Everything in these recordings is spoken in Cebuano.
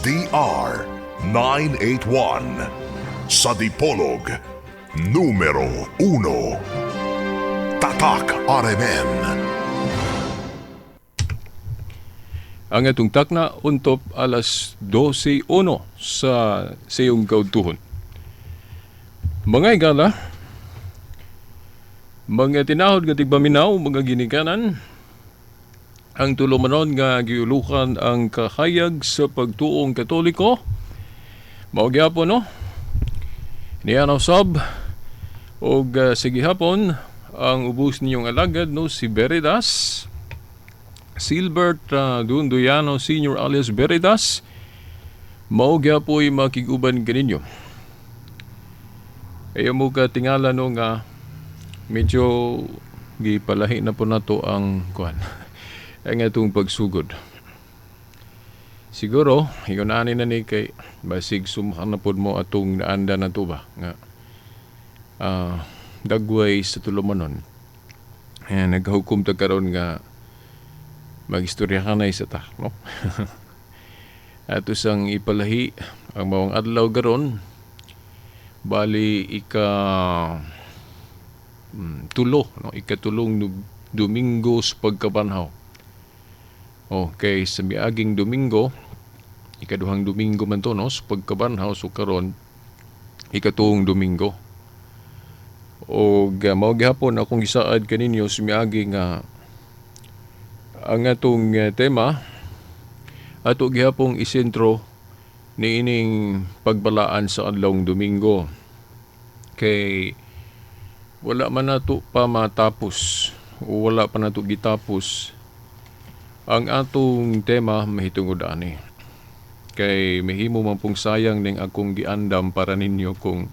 DR 981. Sa Dipolog, numero 1. Tatak RMN. Ang atong takna untop alas 12:01 sa siyong kaudtuhon. Mga igala, mga tinahod nga tigpaminaw, mga ginikanan, ang tulumanon nga giulukan ang kahayag sa pagtuong Katoliko. Mao gyapon, no? Niya na usab og sige hapon ang ubos ninyong alagad, no, si Veritas Silbert Dunduyano Senior alias Veritas, mao gyapoy makig-uban kaninyo. Ayaw mo ka tingala, no, nga medyo gipalahi na po nato ang kuan, ang atong pagsugod. Siguro, ingon ani na ni kay basig sumhan na pod mo atong naanda na to ba nga dagway sa tulumanon. Ayan, naghukom ta karon nga magistorya sa ta, no? Ato sang ipalahi ang maong adlaw karon, bali ika tulo, no, ikatulong Domingo sa pagkabanhaw. Okay, sa miaging Domingo, ikaduhang Domingo man to, no, sa pagkabanhaw, so karon ikatuong Domingo. Og mao gihapon akong gisaad kaninyo sa miagi nga ang atong tema ato gihapong isentro niining pagbalaan sa adlawng Domingo kay wala man nato pa matapos o wala pa nato gitapos ang atong tema mahitungod ani, kay mahimo man pong sayang ning akong giandam para ninyo kung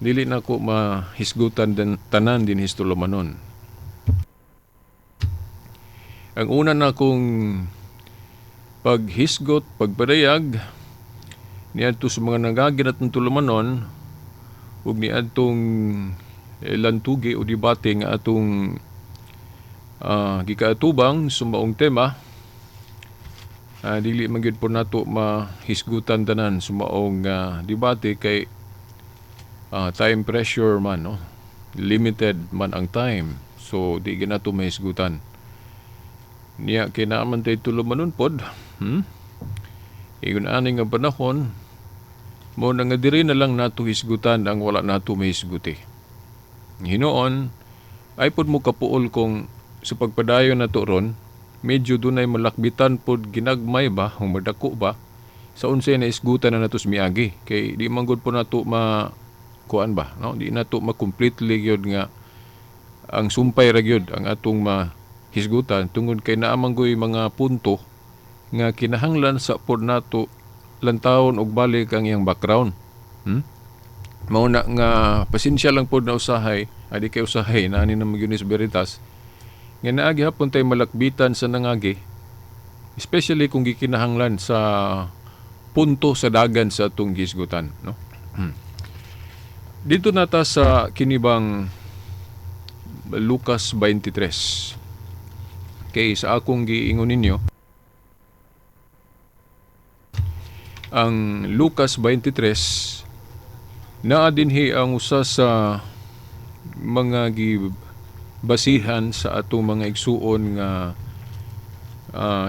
dili na ko mahisgutan din, tanan din histulumanon. Ang una na kong paghisgot, pagpadayag niadto sa mga nagaginat ng tulumanon ug niadtong lantugi o debate nga atong gikaatubang sa maong tema, dili man gyud po nato mahisgutan tanan sa maong debate kay time pressure man, no, limited man ang time, so di gyud nato mahisgutan niya kay naa man tay tulumanon pod, Ingon ani nga panahon mo na nga diri na lang nato hisgutan ang wala nato mahisguti. Hinuon ay pod mo kapuol kung sa pagpadayon nato ron medyo dunay malakbitan pod ginagmay ba o madako ba sa unsay na isgutan na nato sa miagi, kay di man gud po nato ma kuan ba, no, di nato ma-completely gyud nga ang sumpay ra gyud ang atong mahisgutan tungod kay naa man goy mga punto nga kinahanglan sa pod nato lantawon og balik ang iyang background. Mao na nga pasensya lang pod na usahay, adi kay usahay na ani na magyunis Veritas nga naa gihapon tay malakbitan sa nangagi, especially kung gikinahanglan sa punto sa dagan sa atong gisgutan, no? Dito nata sa kinibang Lucas 23. Kay sa akong giingon ninyo, ang Lucas 23 naa dinhi ang usa sa mga gibasihan sa atong mga igsuon nga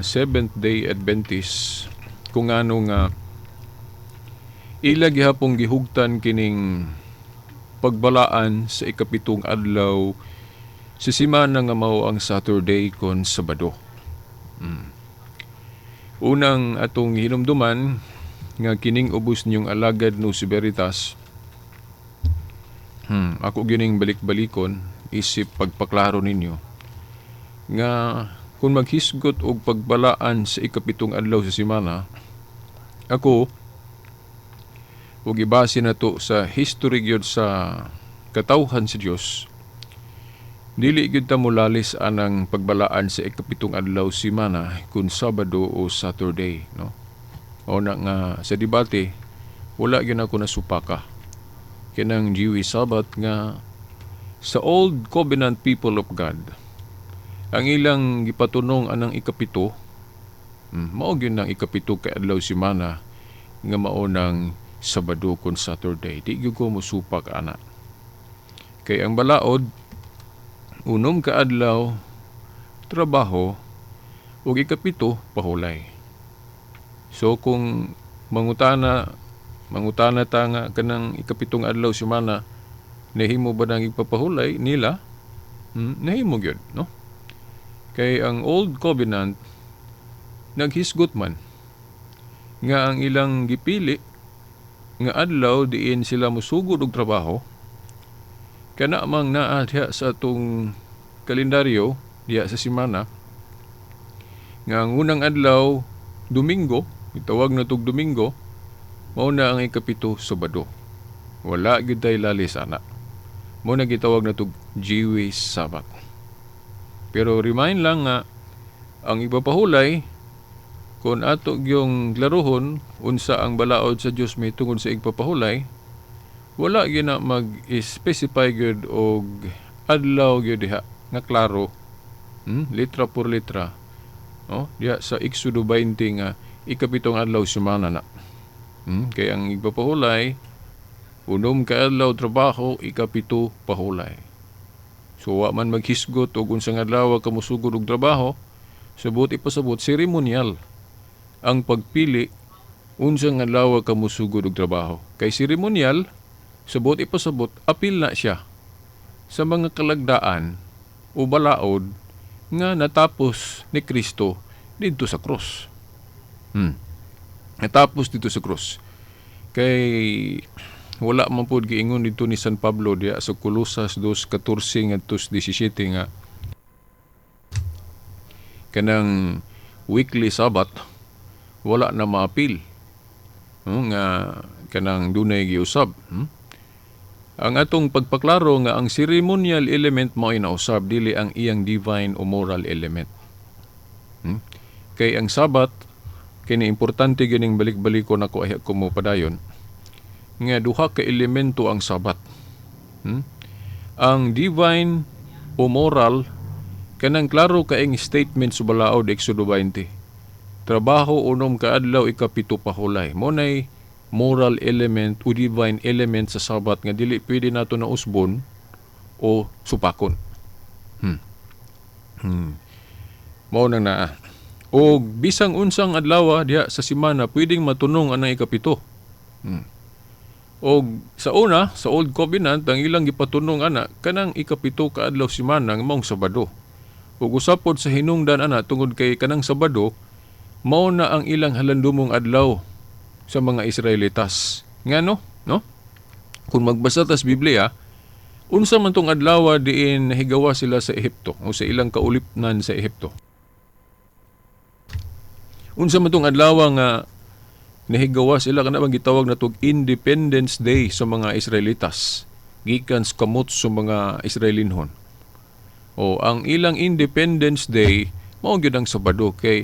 Seventh Day Adventist kung ano nga ila gihapong gihugtan kining pagbalaan sa ikapitong adlaw sa simana nga mao ang Saturday kon Sabado. Unang atong hinumduman nga kining ubos ninyong alagad, no, si Veritas, ako gining balik-balikon isip pagpaklaro ninyo nga kung maghisgot og pagbalaan sa ikapitong adlaw sa semana, ako ug ibase na to sa history gyud sa katawhan sa Dios, dili gyud ta molalis anang pagbalaan sa ikapitong adlaw semana kung Sabado o Saturday, no? O na nga sa debate wala gyud ako nasupaka kinang Jewish Sabbath nga sa Old Covenant people of God ang ilang gipatunong anang ikapito. Mao gyud nang 7 ka adlaw semana nga mao nang Sabado kon Saturday. Di gyud ko mosupak ana. Kay ang balaod, 6 ka adlaw trabaho ug 7 pahulay. So kung mangutana ta nga kanang 7 adlaw semana nahimo ba nang ipapahulay nila? Nahimo gyud, no? Kay ang Old Covenant naghisgot man nga ang ilang gipili nga adlaw diin sila mosugod og trabaho, kana mang naa diha sa atong kalendaryo diha sa semana nga ang unang adlaw Domingo, gitawag na tog Domingo, mao na ang 7, Sabado. Wala gyud tay lalis ana. Mao na gitawag na tog Jewish Sabbath. Pero remind lang nga ang ipapahulay, kung ato gyung klarohon unsa ang balaod sa Dios may tungod sa igpapahulay, wala gyud na mag-specify gyud og adlaw gyud diha nga klaro, litra por litra, no, diha sa Exodo 20 nga 7 adlaw semana na. Kay ang igpapahulay, 6 ka adlaw trabaho, 7 pahulay. So wa man maghisgot og unsang adlaw ka mosugod og trabaho, sabot ipasabot seremonyal ang pagpili unsang adlaw ka mosugod og trabaho. Kay seremonyal, sabot ipasabot apil na siya sa mga kalagdaan o balaod nga natapos ni Kristo didto sa krus. Natapos dito sa krus. Kay wala man pod giingon dito ni San Pablo diya sa Colosas 2:14 ngadto 17 nga kanang weekly Sabbath wala na maapil, no, nga kanang dunay giusab. Ang atong pagpaklaro nga ang ceremonial element mao'y nausab, dili ang iyang divine o moral element. Kay ang Sabbath kini importante gining balik-baliko nako ay ko mo padayon nga duha ka elemento ang Sabbath. Ang divine o moral, kanang klaro kaing statement sa balaod Exodo 20. Trabaho 6 ka adlaw, 7 pahulay. Mo nay moral element o divine element sa Sabbath nga dili pwede nato na usbon o supakon. Mao nang naa. O bisang unsang adlaw diha sa semana pwedeng matunong anang 7. Og sa una, sa Old Covenant, ang ilang gipatunong ana kanang 7 ka adlaw semana nga maong Sabado. Ug usapod sa hinungdan ana tungod kay kanang Sabado mao na ang ilang halandumong adlaw sa mga Israelitas. Ngano, no? Kung magbasa tas Biblia, unsa man tong adlaw diin nahigawa sila sa Ehipto o sa ilang kaulipnan sa Ehipto? Unsa man tong adlaw nga nahigawa sila, kana bang gitawag na tog Independence Day sa mga Israelitas gikan sa kamot sa mga Israelinhon? O ang ilang Independence Day mao gyud ang Sabado, kay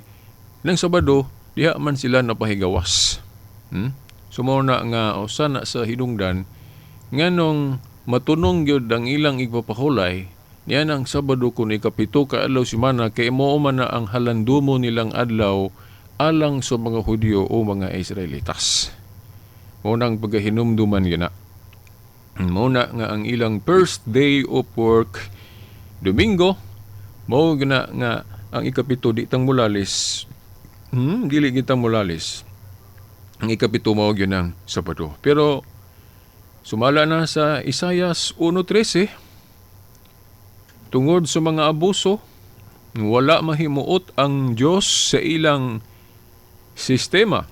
nang Sabado diha man sila napahigawas. So mao na nga o sana sa hinungdan nganong matunong gyud ang ilang igpapahulay niya ang Sabado kun 7 ka adlaw semana, kay mao man na ang halandumo nilang adlaw alang sa mga Hudyo o mga Israelitas. Mao nang pagahinumduman gyud na. Mao na nga ang ilang first day of work Domingo, mao gyud na nga ang 7 di tang mulalis. Dili kitang mulalis. Ang 7 mao gyud ang Sabado. Pero sumala na sa Isayas 1:13, tungod sa mga abuso, wala mahimuot ang Dios sa ilang sistema,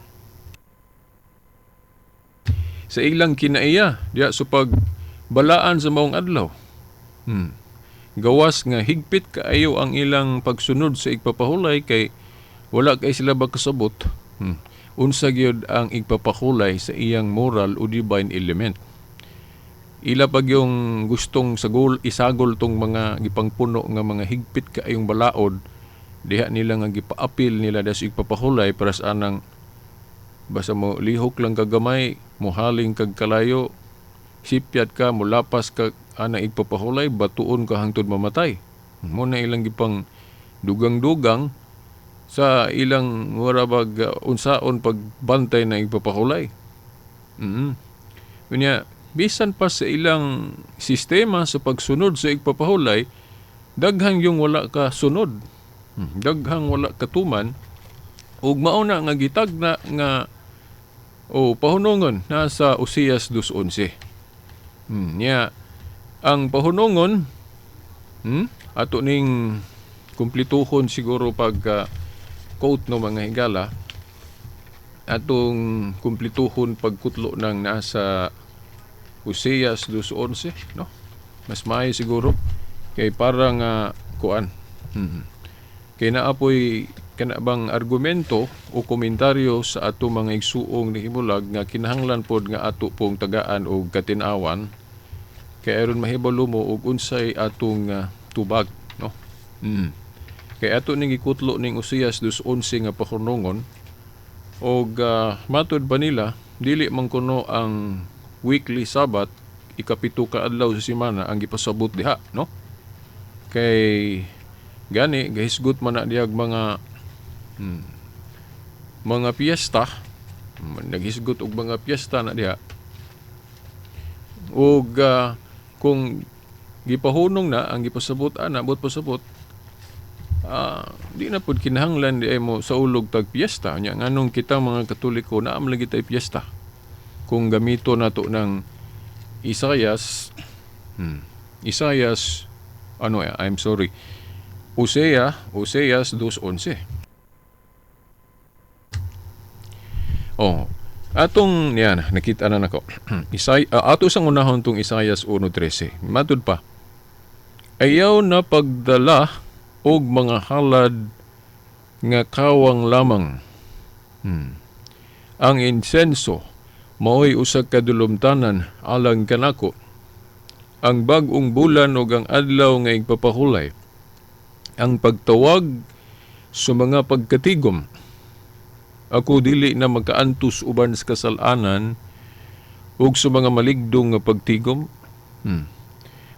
sa ilang kinaiya diya sa pagbalaan sa maong adlaw. Gawas nga higpit kaayo ang ilang pagsunod sa igpapahulay kay wala kay sila bakasabot. Unsa gyud ang igpapahulay sa iyang moral o divine element. Ila pag yung gustong sagol, isagol tong mga gipangpuno nga mga higpit kaayong balaod, diha nila nga gipaapil nila das igpapahulay para sa anang basta mo lihok lang kagamay, mohaling kag kalayo, sipyat ka, mulapas ka anang igpapahulay, batuon ka hangtod mamatay. Mo na ilang gipang dugang-dugang Sa ilang mura bag unsaon pagbantay na igpapahulay. Unya, bisan pa sa ilang sistema sa pagsunod sa igpapahulay, daghang yung wala ka sunod. Daghang wala katuman ug mao na nga gitagna nga o pahunongon nasa Oseas 2:11. Nya ang pahunongon, ato ning kumplituhon siguro pag quote no, mga higala, atong kumplituhon pagkutlo ng nasa Oseas 2:11, no, mas maayo siguro kay para nga kuan, kay naapoy kana bang argumento o komentaryo sa ato mga igsuong nihimulag nga kinahanglan pod nga ato pong tagaan og katinawan kay aron mahibalo mo og unsay atong tubag, no. Kay ato ning gikutlo ning Oseas 2:11 nga pahunongon og matud ba nila dili man kuno ang weekly Sabbath, ikapito ka adlaw sa semana, ang gipasabot diha, no? Kay gani gahisgot man na diyag mga mga piyesta, naghisgot og mga piyesta na diha ug kung gipahunong na ang gipasabot ana, buot pasabot, di na pud kinahanglan di ay mo sa ulog tag piyesta. Nya nganong kita mga Katoliko naa man lagi tay piyesta kung gamito nato ng Isayas, Isayas ano eh, I'm sorry, Osea, Oseas 2:11. Oh, atong yan nakita na nako. Isay ato sang unahon tong Isayas 1:13. Matud pa, ayaw na pagdala og mga halad nga kawang lamang. Ang insenso maoy usa ka dulumtanan alang kanako. Ang bag-ong bulan ug ang adlaw nga igpapahulay. Ang pagtawag sa mga pagkatigom. Ako dili na magkaantos uban sa kasalanan ug sa mga maligdong nga pagtigom.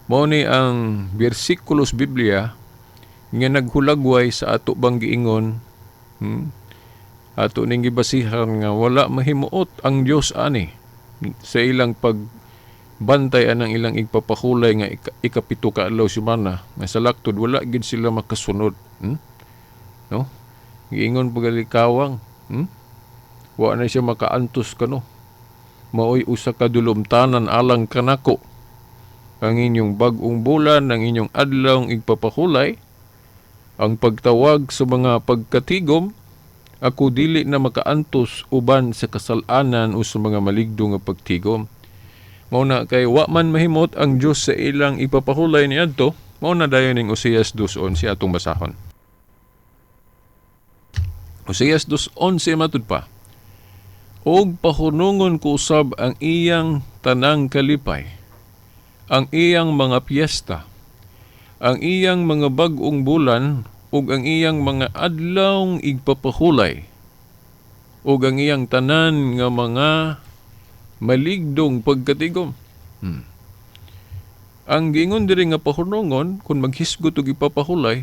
Mao ni ang bersikulos Biblia nga naghulagway sa ato bang giingon, ato ning gibasihan nga wala mahimuot ang Dios ani sa ilang pagbantay anang ilang igpapahulay nga ikapito ka adlaw semana, nga sa laktod wala gid sila makasunod. No, giingon pagalikawang, Wa na siya makaantos kano, maoy usa ka dulumtanan alang kanako ang inyong bag-ong bulan, ang inyong adlaw igpapahulay, ang pagtawag sa mga pagkatigom. Ako dili na makaantos uban sa kasalanan o sa mga maligdo nga pagtigom. Mao na kay wa man mahimot ang Dios sa ilang ipapahulay niadto, mao na dayon ning Oseas 2:11 atong basahon. Oseas 2:11, matud pa, og pahunungon ko usab ang iyang tanang kalipay, ang iyang mga piyesta, ang iyang mga bag-ong bulan ug ang iyang mga adlawng igpapahulay ug ang iyang tanan nga mga maligdong pagkatigom. Ang giingon diri nga pahunungon kung maghisgot og ipapahulay,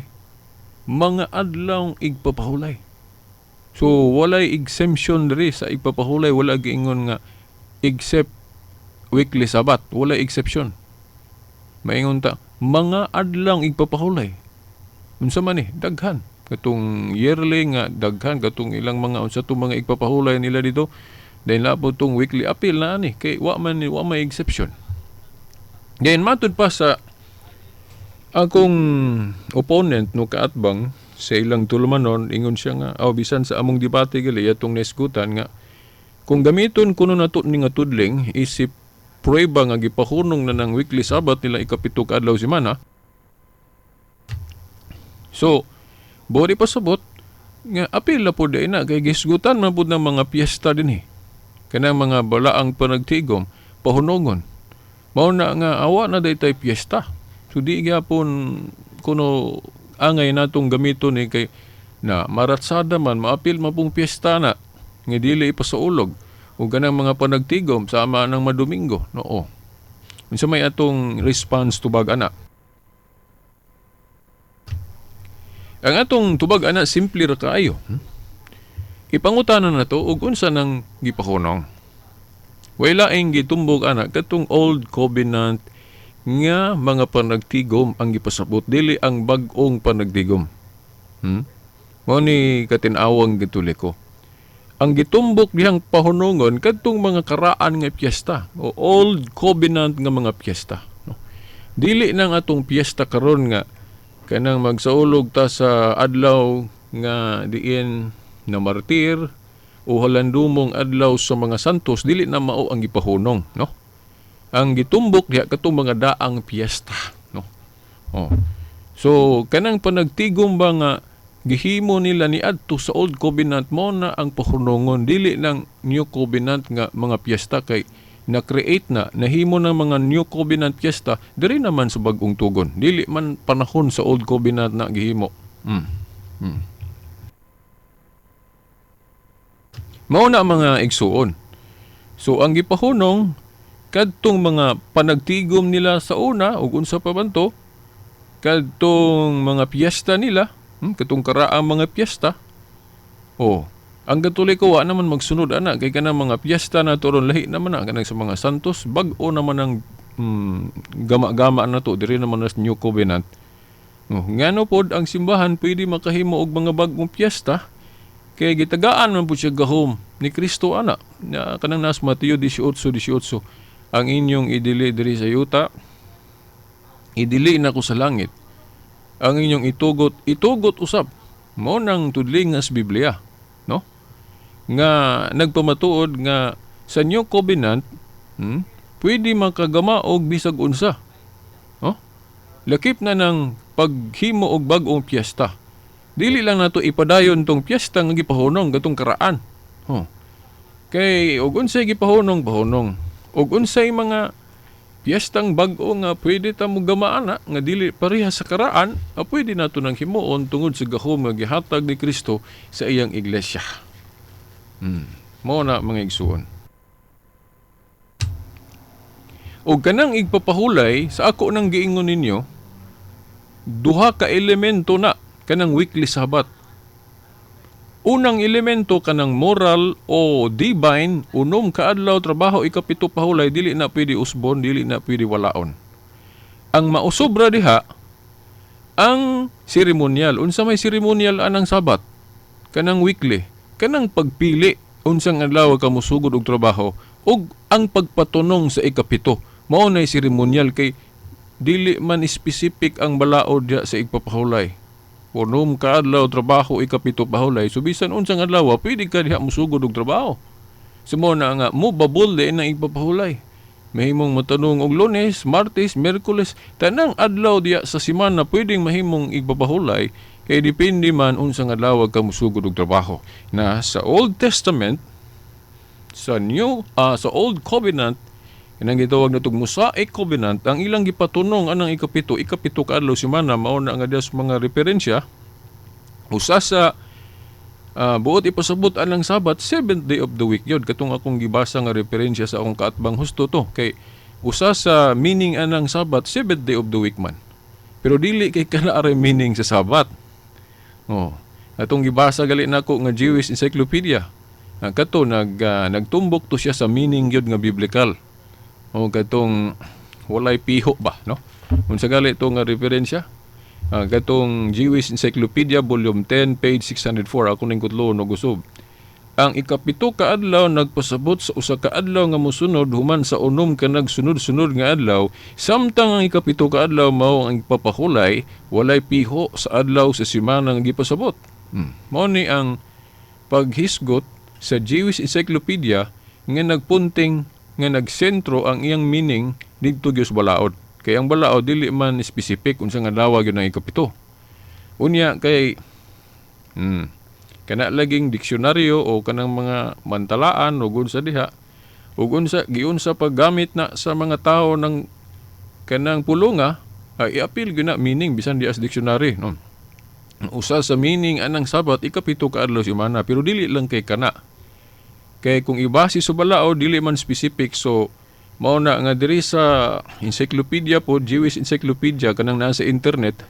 mga adlawng igpapahulay. So walay exemption diri sa igpapahulay, wala giingon nga except weekly Sabbath, wala exception. Maingon ta mga adlawng igpapahulay. Unsa man ni daghan katong yearly nga daghan katong ilang mga unsa tong mga igpapahulay nila dito, dahil na po tong weekly appeal na ani kay wa man ni, wa may exception. Then matud pa sa akong opponent no, kaatbang sa ilang tulumanon, ingon siya nga aw bisan sa among debate gali atong naisgutan nga kung gamiton kuno nato ni nga tudling isip prueba nga gipahunong na ng weekly Sabbath nila ikapito ka adlaw semana. So, bori pasabot nga apil na po na kay gisgutan man pud ng mga piyesta dinhi. Kanang mga balaang panagtigom, pahunongon. Mao na nga awa na day tay piyesta. So di gyapon kuno angay natong gamiton ni kay na maratsada man, maapil man pong piyesta na nga dili ipasaulog ug kanang mga panagtigom sama ng madomingo, noo. Unsa may atong response tubag ana? Ang atong tubag ana simple ra kaayo. Ipangutana nato og unsa nang gipahunong. Way laing gitumbok ana katong Old Covenant nga mga panagtigom ang gipasabot, dili ang bag-ong panagtigom. Mao ni katin-awang Katoliko. Ang gitumbok dihang pahunongon kadtong mga karaan nga piyesta o Old Covenant nga mga piyesta, no? Dili nang atong piyesta karon nga kanang magsaulog ta sa adlaw nga diin na martir o halandumong adlaw sa mga santos, dili na mao ang gipahunong, no? Ang gitumbok diha katong mga daang piyesta, no? Oh. So kanang panagtigom ba nga gihimo nila niadto sa Old Covenant mo na ang pahunongon, dili ng New Covenant nga mga piyesta, kay na-create na, nahimo ng mga New Covenant piyesta diri naman sa bag-ong tugon. Dili man panahon sa Old Covenant na gihimo. Mao na mga igsuon. So ang gipahunong kadtong mga panagtigom nila sa una ug unsa pa man to, kadtong mga piyesta nila, katong karaang mga piyesta. Oh, ang Katoliko wa naman magsunod ana kay kanang mga piyesta na turon lahi naman na kanang sa mga santos, bag-o naman ang gama-gama na to diri naman sa New Covenant. Oh, ngano pod ang simbahan pwede makahimo og mga bag-ong piyesta kay gitagaan man pud siya gahom ni Kristo ana. Na kanang nas Mateo 18:18, ang inyong idili diri sa yuta, idili na ko sa langit. Ang inyong itugot, itugot usab. Mao nang tudlingas Biblia, no? Nga nagpamatuod nga sa New Covenant, pwede makagama og bisag unsa. No? Lakip na ng paghimo og bag-ong piyesta. Dili lang nato ipadayon tong piyesta nga gipahunong gatong karaan. Oh. Kay og unsay gipahunong, pahunong. Og unsay mga piyestang bag-o nga pwede ta mo gamaan na, nga dili pareha sa karaan, pwede nato nang himuon tungod sa gahom nga gihatag ni Kristo sa iyang iglesia. Mao na mga igsuon. Og kanang igpapahulay sa ako nang giingon ninyo, duha ka elemento na kanang weekly Sabbath. Unang elemento kanang moral o divine, unom ka adlaw trabaho, ikapito pahulay, dili na pwede usbon, dili na pwede walaon. Ang mausobra diha ang seremonial. Unsa may seremonial anang Sabat? Kanang weekly, kanang pagpili unsang adlaw ka mosugod og trabaho ug ang pagpatunong sa ikapito. Mao nay seremonial kay dili man specific ang balaod diha sa igpapahulay. Unom ka adlaw trabaho, ikapito pahulay. So bisan unsang adlaw pwede ka diha mosugod og trabaho. So mo na nga mo babol din ang igpapahulay. Mahimong matanong og Lunes, Martes, Miyerkules, tanang adlaw diha sa semana pwedeng mahimong igpapahulay kay depende man unsang adlaw ka mosugod og trabaho. Na sa Old Testament, sa New sa Old Covenant, kanang gitawag natog Mosaic Covenant, ang ilang gipatunong anang ikapito, ikapito ka adlaw semana, mao na nga diha sa mga referensya. Usa sa buot ipasabot anang Sabat, seventh day of the week yun. Katong akong gibasa nga referensya sa akong kaatbang husto to. Kay usa sa meaning anang Sabat, seventh day of the week man. Pero dili kay kana aray meaning sa Sabat. Oh, atong gibasa gali nako nga Jewish Encyclopedia. Kato nagtumbok to siya sa meaning gyud nga biblical. O katong walay piho ba, no? Unsa gali to nga referensya? Katong Jewish Encyclopedia Volume 10 page 604, ako ning kutlo no gusob. Ang ikapito ka adlaw nagpasabot sa usa ka adlaw nga mosunod human sa unom ka nagsunod-sunod nga adlaw, samtang ang ikapito ka adlaw mao ang ipapahulay, walay piho sa adlaw sa semana nga gipasabot. Mao ni ang paghisgot sa Jewish Encyclopedia nga nagpunting nga nagsentro ang iyang meaning didto gyud sa balaod. Kay ang balaod dili man specific unsa nga adlaw gyud ang ikapito. Unya kay kana laging diksyonaryo o kanang mga mantalaan o unsa diha ug unsa giunsa paggamit na sa mga tawo ng kanang pulunga, i-appeal gyud na meaning bisan di as dictionary, no. Usa sa meaning anang Sabat, ikapito ka adlaw semana, pero dili lang kay kana. Kay kung ibase sa balaod dili man specific, so mao na nga diri sa encyclopedia po, Jewish Encyclopedia kanang nasa internet,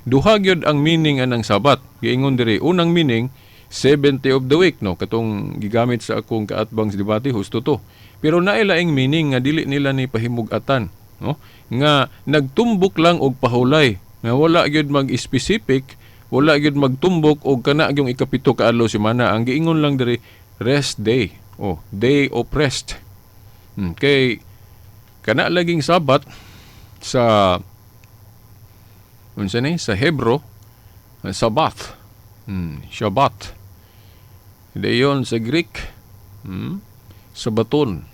Duha gyud ang meaning anang Sabat. Giingon diri, unang meaning, seventh day of the week, no, katong gigamit sa akong kaatbang sa debate, husto to. Pero naay laing meaning nga dili nila ni pahimug-atan, no, nga nagtumbok lang og pahulay, nga wala gyud mag-specific, wala gyud magtumbok og kana gyung ikapito ka adlaw semana. Ang giingon lang diri, rest day o day of rest. Kay kana laging Sabat sa unsa ni sa Hebro, Sabbath. Shabbat. Dayon sa Greek, Sabaton.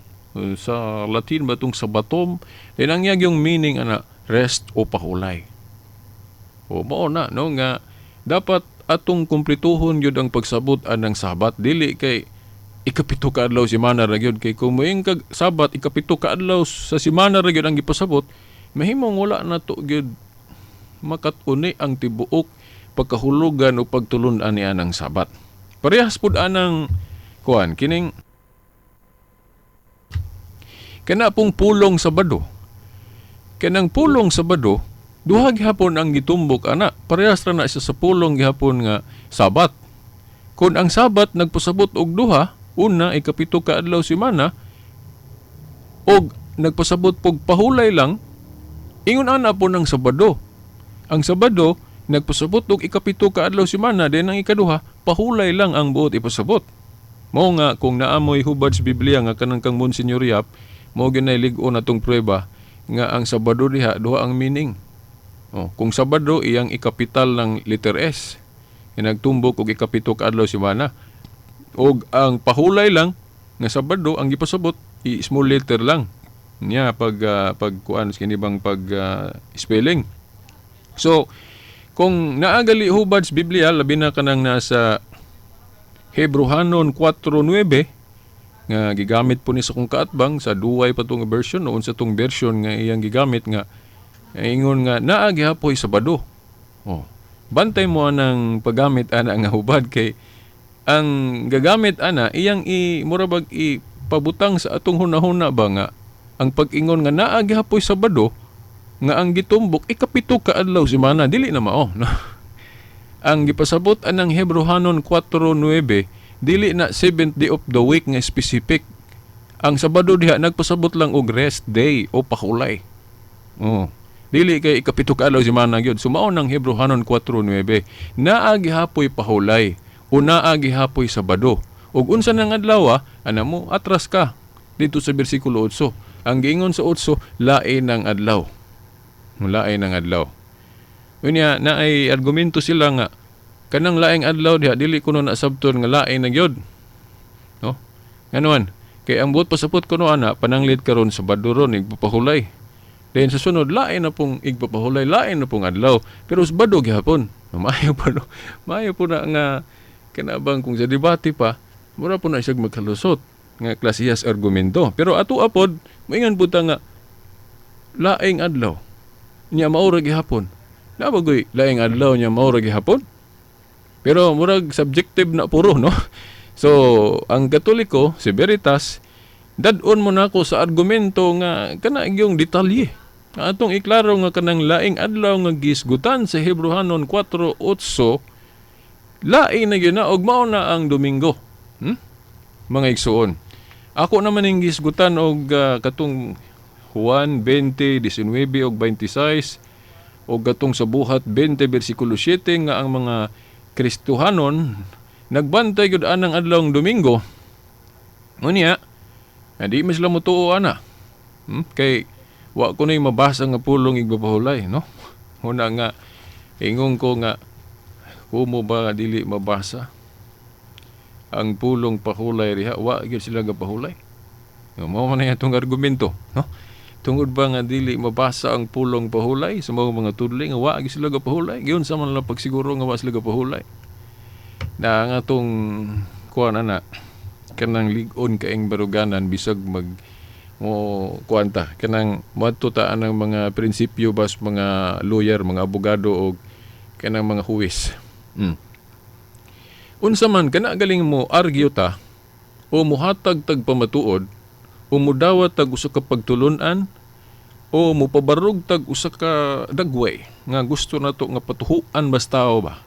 Sa Latin ba tong Sabatom? Then ang yung meaning ana, rest o pahulay. O mao na, no, nga dapat atong kumplituhon gyud ang pagsabot anang Sabat, dili kay ikapito ka adlaw semana ra gyud. Kay kung moingon kag Sabat ikapito ka adlaw sa semana ra gyud ang gipasabot, mahimong wala na to gyud makat-uni ang tibuok pagkahulugan o pagtulun-an ni anang Sabat. Parehas pud anang kuan, kining kana pong pulong Sabado. Kanang pulong Sabado, duha gihapon ang gitumbok ana. Parehas ra na siya sa pulong gihapon nga Sabat. Kung ang Sabat nagpasabot og duha, una, ikapito ka adlaw semana, og nagpasabot pog pahulay lang, ingon ana po ng Sabado. Ang Sabado nagpasabot og ikapito ka adlaw semana, then ang ikaduha, pahulay lang ang buot ipasabot. Mao nga kung naamoy hubad sa Biblia nga kanang kang Monsignor Yap, mao ginay lig-on atong pruweba nga ang Sabado diha duha ang meaning. Oh, kung Sabado iyang ikapital ng letter S, nagtumbok og ikapito ka adlaw semana. Og ang pahulay lang nga Sabado ang gipasabot, i small letter lang niya pag kuan kini bang pag spelling. So kung naagali hubad sa Biblia, labi na kanang nasa Hebrohanon 4:9 nga gigamit po ni sa kong kaatbang sa duway pa tong version o unsa tong version nga iyang gigamit nga ingon nga naa gihapoy Sabado. Oh. Bantay mo anang paggamit ana nga hubad, kay ang gagamit ana iyang i mura bag ipabutang sa atong hunahuna ba nga ang pag-ingon nga naa gihapoy Sabado nga ang gitumbok ikapito ka adlaw semana, dili na mao, no? Ang gipasabot anang Hebrohanon 4:9, dili na seventh day of the week nga specific. Ang Sabado diha nagpasabot lang og rest day o pahulay. Oh. Dili kay ikapito ka adlaw semana gyud. So mao nang Hebrohanon 4:9. Naa gihapoy pahulay o naa gihapoy Sabado. Ug unsa nang adlaw, ana mo atras ka dito sa bersikulo 8. Ang giingon sa 8, lain ng adlaw. Lain ng adlaw. Unya naay argumento sila nga kanang laing adlaw diha dili kuno na sabton nga lain na gyud. No? Nganoan? Kay ang buot pasabot kuno ana, pananglit karon Sabado ron igpapahulay. Then sa sunod lain na pong igpapahulay, lain na pong adlaw. Pero Sabado gihapon. No, maayo pa, no. Maayo po na nga kanabang kung sa debate pa, mura po na siya magkalusot nga klasihas argumento. Pero ato apod, moingan po ta nga laing adlaw nya mao ra gihapon. Nabagoy laing adlaw nya mao ra gihapon. Pero murag subjective na puro, no? So, ang Katoliko, si Veritas, dad-on mo nako sa argumento nga kana yung detalye. Nga atong iklaro nga kanang laing adlaw nga gisgutan sa Hebrohanon 4:8, lain na gyud na og mao na ang Domingo. Mga igsuon. Ako naman ning gisgutan og katong Juan 20:19 og 26 og katong sa Buhat 20 bersikulo 7 nga ang mga Kristohanon nagbantay gyud anang adlawng Domingo. Unya, di man sila motuo ana. Kay wa ko na'y mabasa nga pulong igpapahulay, no? Una nga ingon ko nga kumo ba dili mabasa ang pulong pahulay riha, wa gyud sila gapahulay. No, mao man atong argumento, no? Tungod ba nga dili mabasa ang pulong pahulay sa mga tudli nga wa gyud sila gapahulay, giyon sa man lang pagsiguro nga wa sila gapahulay. Na ang atong kuan ana kanang lig-on kaing baruganan, bisag mag mo kuan ta kanang moadto ta anang mga prinsipyo bas mga lawyer, mga abogado og kanang mga huwes. Unsa man kana galing mo argue ta o muhatag tag pamatuod o mudawat tag usa ka pagtulun-an O mupabarog tag usa ka dagway nga gusto nato nga patuhuan basta ba.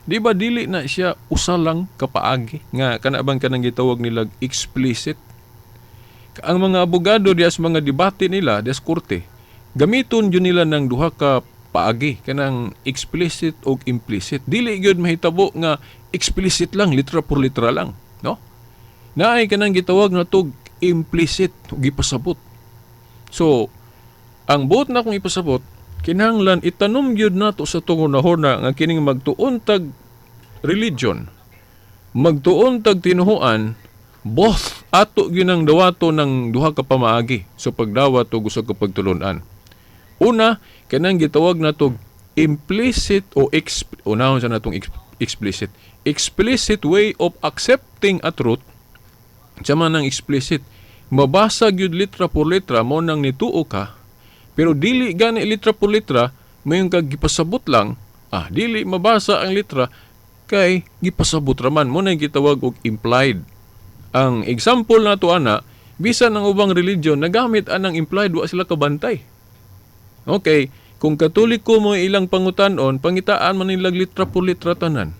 Di ba dili na siya usa lang ka paagi nga kana bang kanang gitawag nila explicit? Ang mga abogado diya sa mga debate nila diya sa korte, gamiton jud nila ng duha ka paagi, kanang explicit o implicit. Dili gyud mahitabo nga explicit lang, litra por litra lang, no? Naay kanang gitawag na tog implicit, gipasabot. So, ang buot na akong ipasabot, kinahanglan itanom gyud nato sa atong hunahuna nga kining magtuon tag religion, magtuon tag tinuhuan, both ato gyud ang dawato ng duha ka pamaagi sa pagdawat og usa ka pagtulunan. Una, kanang gitawag nato implicit o unahon sa natong explicit. Explicit way of accepting a truth. Sa man ang explicit, mabasa gyud litra por litra mo nang nituo ka, pero dili gani litra por litra, mayon kag gipasabot lang, dili mabasa ang litra kay gipasabot raman mo nang gitawag og implied. Ang example nato ana, bisan ang ubang religion nagamit anang implied, wa sila kabantay. Okay, kung Katoliko mo ilang pangutanon, pangitaan man nila litra por litra tanan.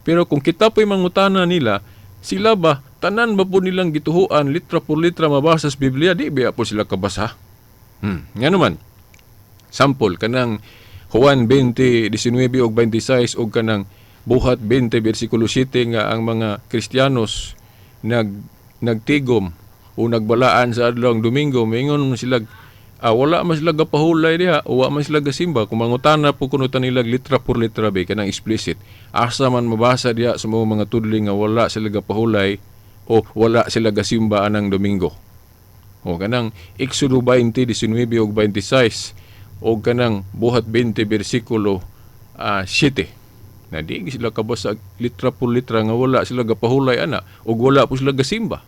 Pero kung kita po'y mangutana nila, sila ba, tanan ba po nilang gituhuan litra por litra mabasa sa Biblia, di ba po sila kabasa? Nga naman, sample, kanang Juan 20:19 og 26 og kanang Buhat 20 versikulo 7 nga ang mga Kristiyanos nagtigom o nagbalaan sa adlawng Domingo, maingon man sila, wala man sila gapahulay diha, wa man sila gasimba. Kung mangutana po kuno ta nila litra por litra ba, kanang explicit, asa man mabasa diha sa mga tudling nga wala sila gapahulay o wala sila gasimba anang Domingo? O kanang Exodo 20:19 og 26 o kanang Buhat 20 versikulo 7 na di sila kabasa litra por litra nga wala sila gapahulay ana og wala po sila gasimba.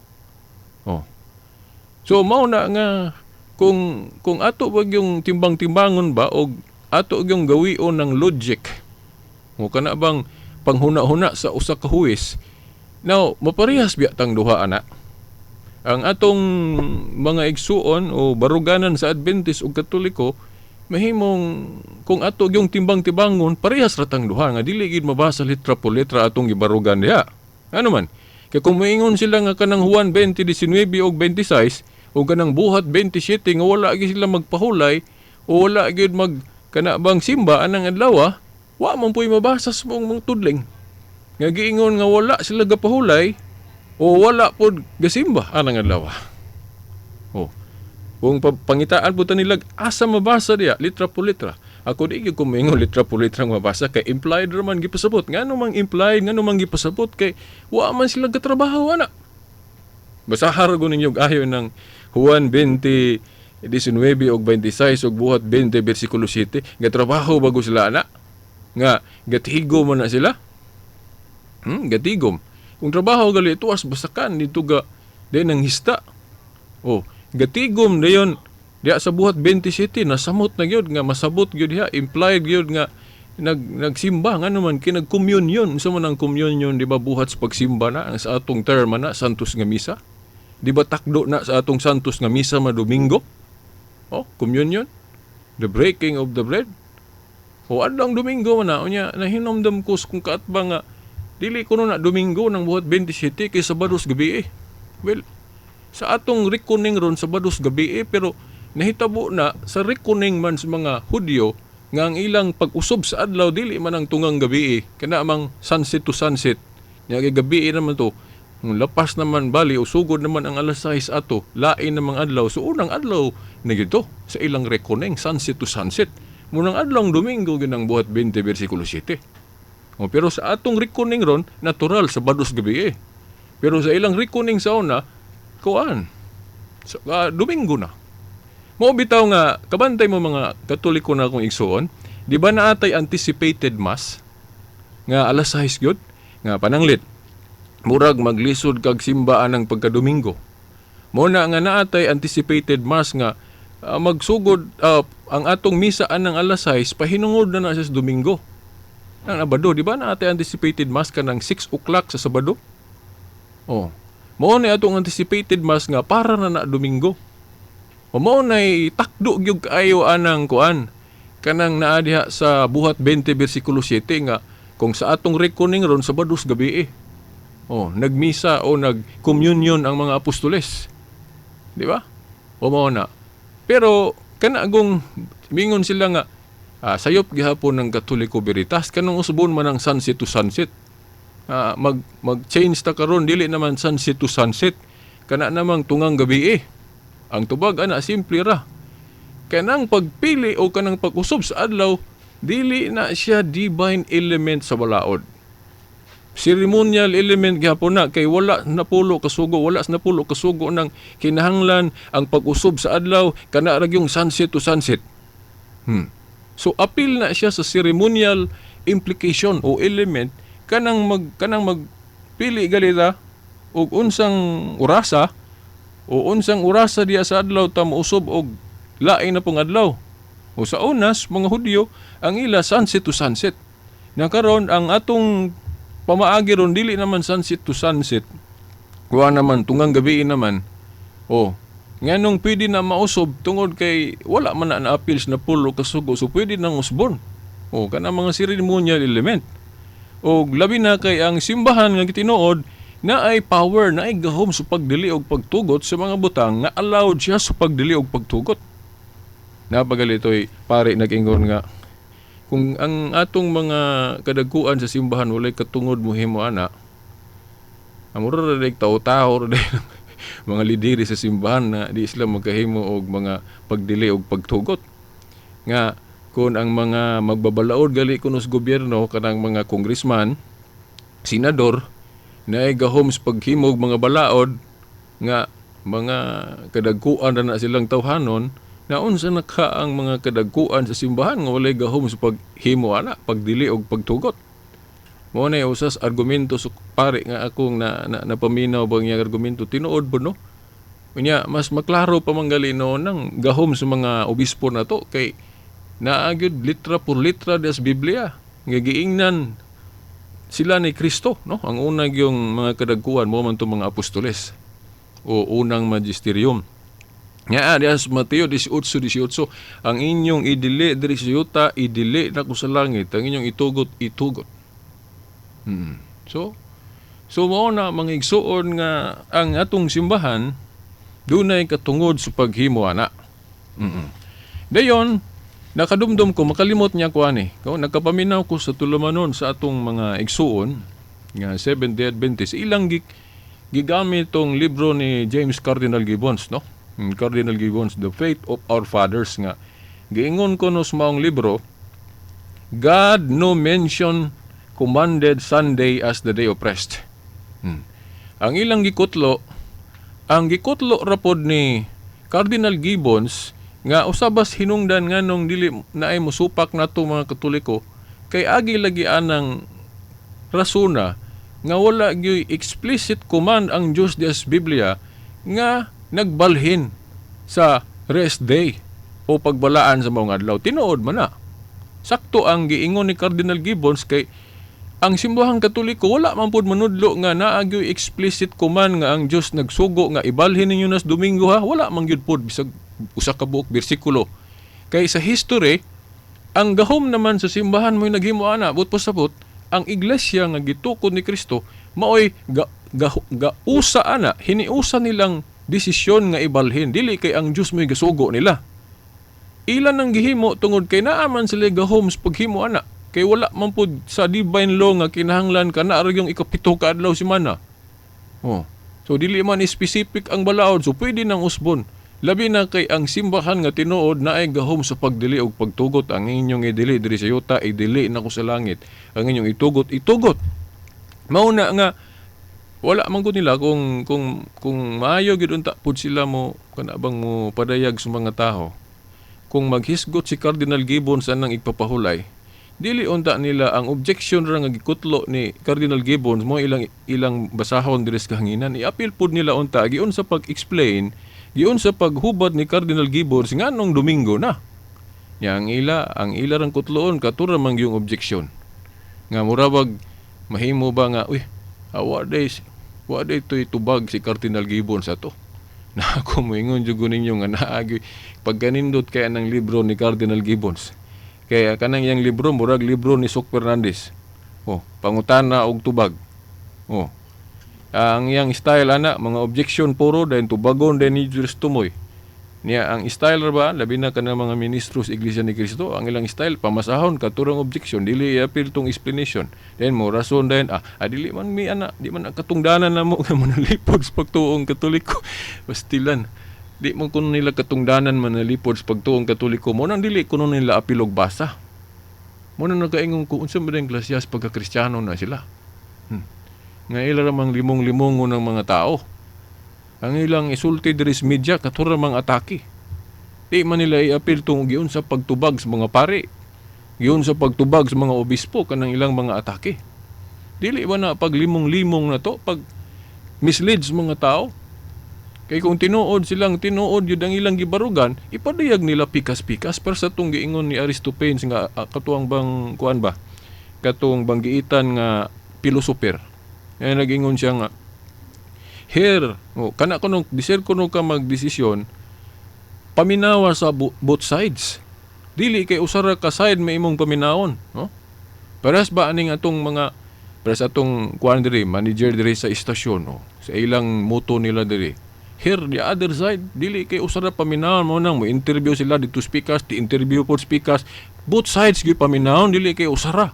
Oh. So mao na nga kung ato ba yung timbang-timbangon ba og ato yung gawion ng logic o kana bang panghuna-huna sa usa ka huwes, now maparehas biya tang duha ana. Ang atong mga igsuon o baruganan sa Adventist ug Katoliko, mahimong kung ato yung timbang-timbangon, parehas ra tang duha nga dili gid mabasa litra por litra atong gibarugan diha. Ano man kay kung moingon sila nga kanang Juan 20:19 og 26 o kanang Buhat 27 nga wala gid sila magpahulay o wala gid mag kana bang simba anang adlaw, wa man puy mabasa sa buong mga tudling nga giingon nga wala sila gapahulay o wala pod gasimba anang adlaw. Oh. Kung pangitaan po ta nila asa mabasa diya litra po litra. Ako di gyud ko moingon litra po litra nga mabasa kay implied ra man gipasabot. Ngano mang implied, ngano mang gipasabot kay wa man sila gatrabaho ana. Basahar ko ninyo ayo ng Juan 20:19 og 26 og Buhat 20 versikulo 7, gatrabaho bago sila ana nga gatigo man na sila. Gatigom. Kung trabaho gali tuas basakan dito ga din ang hista. Oh, gatigom dayon diya sa Buhat 27, nasamot na gyud nga masabot gyud diha, implied gyud nga nagsimba, ngano man kay nag-communion. Unsa man ang communion, di ba buhat sa pagsimba na ang sa atong term na Santos nga misa? Di ba takdo na sa atong Santos nga misa ma Domingo? Oh, communion, the breaking of the bread. O adlong Domingo man na unya nahinomdom ko kung kaatbang nga dili kuno na Domingo ng Buhat 27 kay Sabados gabi eh. Well, sa atong reckoning ron Sabados gabi eh, pero nahitabo na sa reckoning man sa mga Hudyo nga ang ilang pag-usob sa adlaw dili man ang tungang gabi eh. Kana mang sunset to sunset. Nya kay gabi eh naman to. Ang lapas naman bali usugod naman ang alas 6 ato, lain namang adlaw. So unang adlaw na gito sa ilang reckoning, sunset to sunset. Munang adlawng Domingo ginang Buhat 20 versikulo 7. O, pero sa atong reckoning ron, natural Sabados gabi eh. Pero sa ilang reckoning sa una, kuan, sa, Domingo na. Mao bitaw nga kabantay mo mga Katoliko na akong igsuon, di ba naatay anticipated mass nga alas 6 gyud nga pananglit murag maglisod kag simbaan ang pagkadomingo. Mo na nga naatay anticipated mass nga magsugod ang atong misa anang alas 6 pahinungod na na siya sa Domingo. Nang Abado, di ba naatay anticipated mass kanang 6 o'clock sa Sabado? Oh. Mao ni atong anticipated mass nga para na na Domingo. O mao nay takdo gyud kaayo anang kuan, kanang naa diha sa Buhat 20 bersikulo 7 nga kung sa atong reckoning ron, Sabados gabi eh. Oh, nagmisa o nag-communion ang mga apostoles. Di ba? O mao na. Pero kana gong mingon sila nga sayop gihapon ng Katoliko Veritas, kanang usbon man ang sunset to sunset. Mag mag-change ta karon, dili naman sunset to sunset. Kana namang tungang gabi eh. Ang tubag ana simple ra. Kanang pagpili o kanang pag-usob sa adlaw, dili na siya divine element sa balaod. Ceremonial element gihapon na kay wala napulo kasugo, wala sa napulo kasugo ng kinahanglan ang pag-usob sa adlaw kana ra yung sunset to sunset. So apil na siya sa ceremonial implication o element kanang magpili galita og unsang orasa o unsang orasa diya sa adlaw ta mousab og lain na pong adlaw. O sa unas mga Hudyo, ang ila sunset to sunset. Na karon ang atong pamaagi ron dili naman sunset to sunset. Kuha naman tunggang gabi naman. O nganong pwede na mausob tungod kay wala man na na-appeals na pulo kasugo, so pwede nang usbon. O kana mga ceremonial element. O labi na kay ang simbahan nga gitinuod na ay power na ay gahom sa pagdili og pagtugot sa mga butang nga allowed siya sa pagdili og pagtugot. Napagalitoy pare nag-ingon nga kung ang atong mga kadagkuan sa simbahan walay katungod mohimo ana, amura ra day tao-tao ra day mga lideri sa simbahan na di sila magkahimo og mga pagdili og pagtugot. Nga kung ang mga magbabalaod gali kuno sa gobyerno, kanang mga congressman, senador, na ay gahom sa paghimog mga balaod nga mga kadagkuan na silang tawhanon, na unsa na ka ang mga kadagkuan sa simbahan nga walay gahom sa paghimo ana, pagdili og pagtugot. Mao na usas argumento sa pare nga akong na napaminaw bang iyang argumento, tinuod ba, no? Unya mas maklaro pa man gali no nang gahom sa mga obispo na to kay naa gyud litra por litra des Biblia nga giingnan sila ni Kristo, no? Ang una yung mga kadagkuan mo man to mga apostoles o unang magisterium. Nga diya sa Mateo 18:18, ang inyong idili diri sa yuta, idili na ko sa langit, ang inyong itugot, itugot. So mao na, mga igsuon, nga ang atong simbahan dunay katungod sa paghimo ana. Dayon nakadumdum ko, makalimot niya ko ani. Ko nagkapaminaw ko sa tulumanon sa atong mga igsuon nga Seventh Day Adventist, ilang gigamit tong libro ni James Cardinal Gibbons, no? Cardinal Gibbons, The Faith of Our Fathers, nga giingon ko no sa maong libro, God no mention commanded Sunday as the day of rest. Ang ilang gikutlo, ang gikutlo rapod ni Cardinal Gibbons nga usabas hinungdan nganong dili naay musupak nato mga Katoliko kay agi lagi anang rasuna nga wala gyuy explicit command ang Dios dias Biblia nga nagbalhin sa rest day o pagbalaan sa mga adlaw. Tinuod man na. Sakto ang giingon ni Cardinal Gibbons kay ang simbahang Katoliko wala man pud manudlo nga naa gyuy explicit command nga ang Dios nagsugo nga ibalhin ninyo nas Domingo ha. Wala man gyud pod bisag usa ka buok bersikulo. Kay sa history, ang gahom naman sa simbahan mo'y naghimo ana, but pasabot ang iglesia nga gitukod ni Kristo maoy ga, ga, gausa ana, hiniusa nilang desisyon nga ibalhin, dili kay ang Dios mo'y gasugo nila. Ilan ang gihimo tungod kay naa man sila gahom sa paghimo ana, kay wala man pud sa divine law nga kinahanglan kana ra yung ikapito ka adlaw semana. Oh, so dili man specific ang balaod, so pwede nang usbon, labi na kay ang simbahan nga tinuod naay gahom sa pagdili og pagtugot. Ang inyong idili diri sa yuta, idili na ko sa langit, ang inyong itugot, itugot. Mao na nga wala man gud nila kung maayo gyud unta pud sila mo kana bang mo padayag sa mga tao. Kung maghisgot si Cardinal Gibbons anang igpapahulay, dili unta nila ang objection ra nga gikutlo ni Cardinal Gibbons mo ilang ilang basahon diri sa kahanginan. I-appeal pud nila unta giun sa pag-explain, giun sa paghubad ni Cardinal Gibbons nganong Domingo na. Nya ang ila rang kutloon katura man yung objection nga murabag mahimo ba nga uy, awa day wa day to'y tubag si Cardinal Gibbons ato. Na ako moingon jud ko ninyo nga naagi pagkanindot kaya ng libro ni Cardinal Gibbons. Kaya kanang iyang libro murag libro ni Sok Fernandez. Oh, pangutana og tubag. Oh. Ang iyang style ana, mga objection puro, dayon tubagon dayon ni Julius Tumoy. Niya ang style ra ba, labi na kanang mga ministro sa Iglesia ni Cristo, ang ilang style pamasahon katurang objection, dili i-appeal tong explanation. Then mo rason dayon, dili man mi ana, di man ang katungdanan namo nga manalipod sa pagtuong Katoliko. Pastilan. Di man kuno nila katungdanan manalipod sa pagtuong Katoliko. Mo nang dili kuno nila apil og basa. Mo nang nakaingon ko unsa man ang klasiyas pagka-Kristiyano na sila. Nga ila ramang limong-limongo ng mga tao. Ang ilang isulti diri sa media katura mang atake. Di man nila i-appeal tong giun sa pagtubag sa mga pari. Giun sa pagtubag sa mga obispo kanang ilang mga atake. Dili ba na pag limong-limong na to, pag mislead sa mga tao? Kay kung tinuod silang tinuod yun ang ilang gibarugan, ipadayag nila pikas-pikas pero sa tong giingon ni Aristophanes nga katuang bang kuan ba? Katong banggiitan nga philosopher. Nga nagingon siya nga here, oh, kana kuno disir kuno ka magdesisyon, paminawa sa both sides. Dili kay usara ka side may imong paminawon, no? Parehas ba aning atong mga parehas atong kuan diri, manager diri sa istasyon, oh, sa ilang motto nila diri. Hear the other side, dili kay usara paminawon mo nang mo interview sila dito speakers, di interview pod speakers, both sides gyud paminawon, dili kay usara.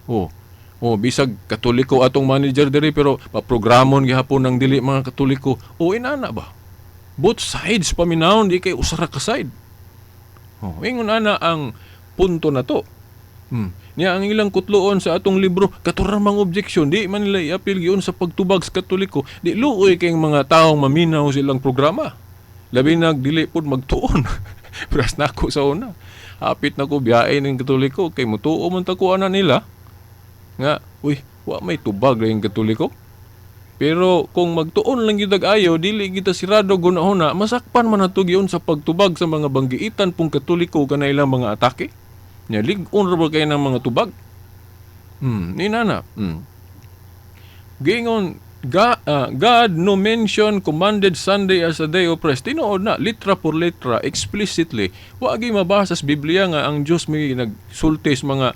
Oh. Oh, bisag Katoliko atong manager diri pero paprogramon gihapon ng dili mga Katoliko. O inana ba? Both sides paminawon, di kay usara ka side. Oh, ingon ana ang punto na to. Niya ang ilang kutloon sa atong libro, katuramang objection, di man nila i-appeal giun sa pagtubag sa Katoliko. Di luoy kay mga taong maminaw silang programa. Labi nag dili pod magtuon. Pras nako sa una. Hapit na ko biyahe ning Katoliko kay mutuo man ta ko ana nila. Nga, uy, wa may tubag lang Katoliko. Pero kung magtuon lang gyud ayo, dili kita sirado gunahuna, masakpan man nato gyud sa pagtubag sa mga banggiitan pong Katoliko kana ilang mga atake. Nya lig-on ra ba kay ng mga tubag? Ni nana. Giingon God no mention commanded Sunday as a day of rest. Tinuod na, litra por letra, explicitly. Wa gyud mabasa sa Biblia nga ang Dios may nagsulti sa mga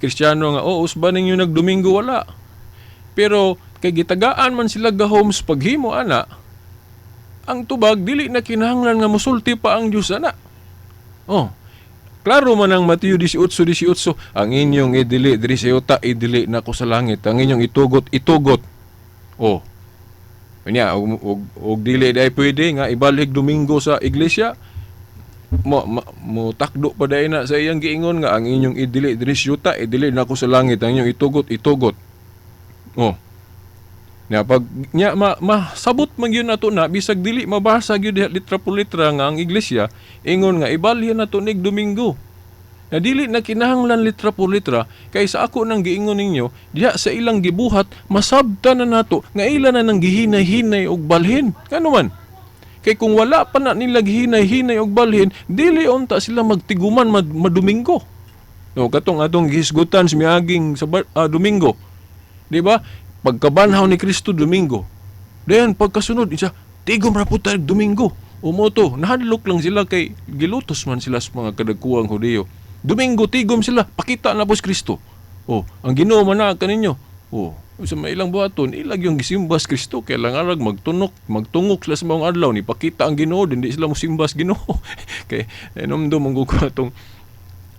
Kristiyano nga, oh, usba ninyo nagdomingo, wala. Pero kay gitagaan man sila gahom sa paghimo ana, ang tubag dili na kinahanglan nga mosulti pa ang Dios ana. Oh. Klaro man ang Mateo 18:18, ang inyong idili diri sa yuta, idili nako sa langit, ang inyong itugot, itugot. Oh. Unya og dili dai pwede nga ibalhig Domingo sa iglesia, mo takdo pa dai na sa iyang giingon nga ang inyong idili diri sa yuta, idili nako sa langit, ang inyong itugot, itugot. Oh. Nya pag nya masabot man gyud nato na bisag dili mabasa gyud diha litra por litra nga ang iglesia ingon nga ibalhin nato nig Domingo. Na dili na kinahanglan litra por litra kay sa ako nang giingon ninyo diha sa ilang gibuhat masabta na nato nga ila na nang gihinay-hinay og balhin. Kano man? Kay kung wala pa na nila gihinay-hinay og balhin, dili unta sila magtiguman madomingo. No, katong atong gihisgutan sa miaging sa Domingo. Di ba? Pagkabanhaw ni Kristo Domingo. Dayon pagkasunod isa tigom ra pud tayo Domingo. Umoto, nahadlok lang sila kay gilutos man sila sa mga kadagkuang Hudiyo. Domingo tigom sila, pakita na po si Kristo. Oh, ang Ginoo man na kaninyo. Oh, sa may ilang buhaton, ilag yung gisimbas Kristo kay lang arag magtunok, magtungok sila sa maong adlaw ni pakita ang Ginoo, hindi sila mosimbas Ginoo. Kay inomdom ang ko atong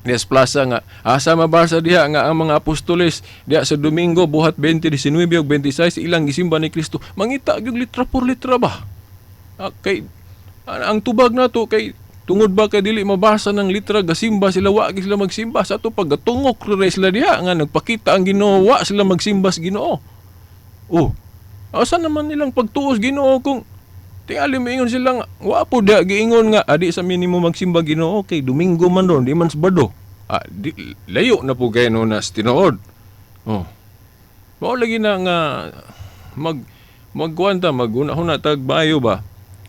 Yes, Plaza nga asa mabasa diha nga ang mga apostoles diha sa Domingo buhat 20:19 ug 26 ilang gisimba ni Kristo. Mangita gyud litra por litra ba? Kay ang tubag nato kay tungod ba kay dili mabasa ng litra gasimba sila, wa gyud sila magsimba sa ato paggatungok ra sila diha nga nagpakita ang Ginoo, wa sila magsimba sa Ginoo. Oh. Asa naman nilang pagtuos Ginoo kung tingali moingon sila nga wa po diha giingon nga adi sa minimo magsimba Ginoo kay Domingo man ron, di man Sabado. Di, layo na po kayo no na sa tinuod. Oh. Mao lagi na nga magkuwanta maguna-huna tag bayo ba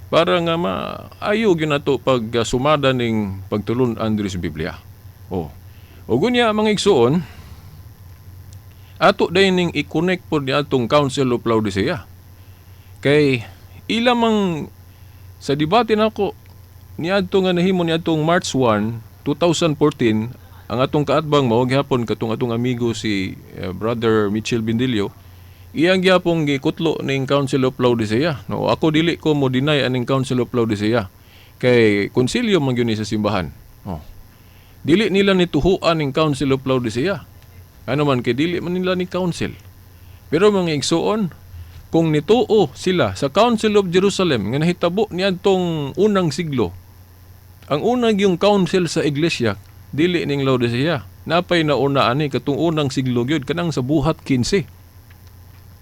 para nga maayo gyud nato pag sumada ning pagtulun-an diri sa Biblia. Oh. Ug unya mga igsuon, ato dayon ning i-connect pod ni atong Council of Laodicea. Kay ila mang Sa debate nako niadto nga nahimo niadtong March 1, 2014, ang atong kaatbang mao gihapon katong atong amigo si Brother Mitchell Bindilio, iyang gihapong gikutlo ning Council of Laodicea. No, ako dili ko mo deny aning Council of Laodicea kay konsilyo man gyud ni sa simbahan. Oh. Dili nila nituhuan ning Council of Laodicea. Ano man kay dili man nila ni council. Pero, mga igsuon, kung nituo sila sa Council of Jerusalem nga nahitabo niadtong unang siglo, ang unang yung council sa iglesia dili ning Laodicea. Napay nauna ani katong unang siglo gyud, kanang sa Buhat 15.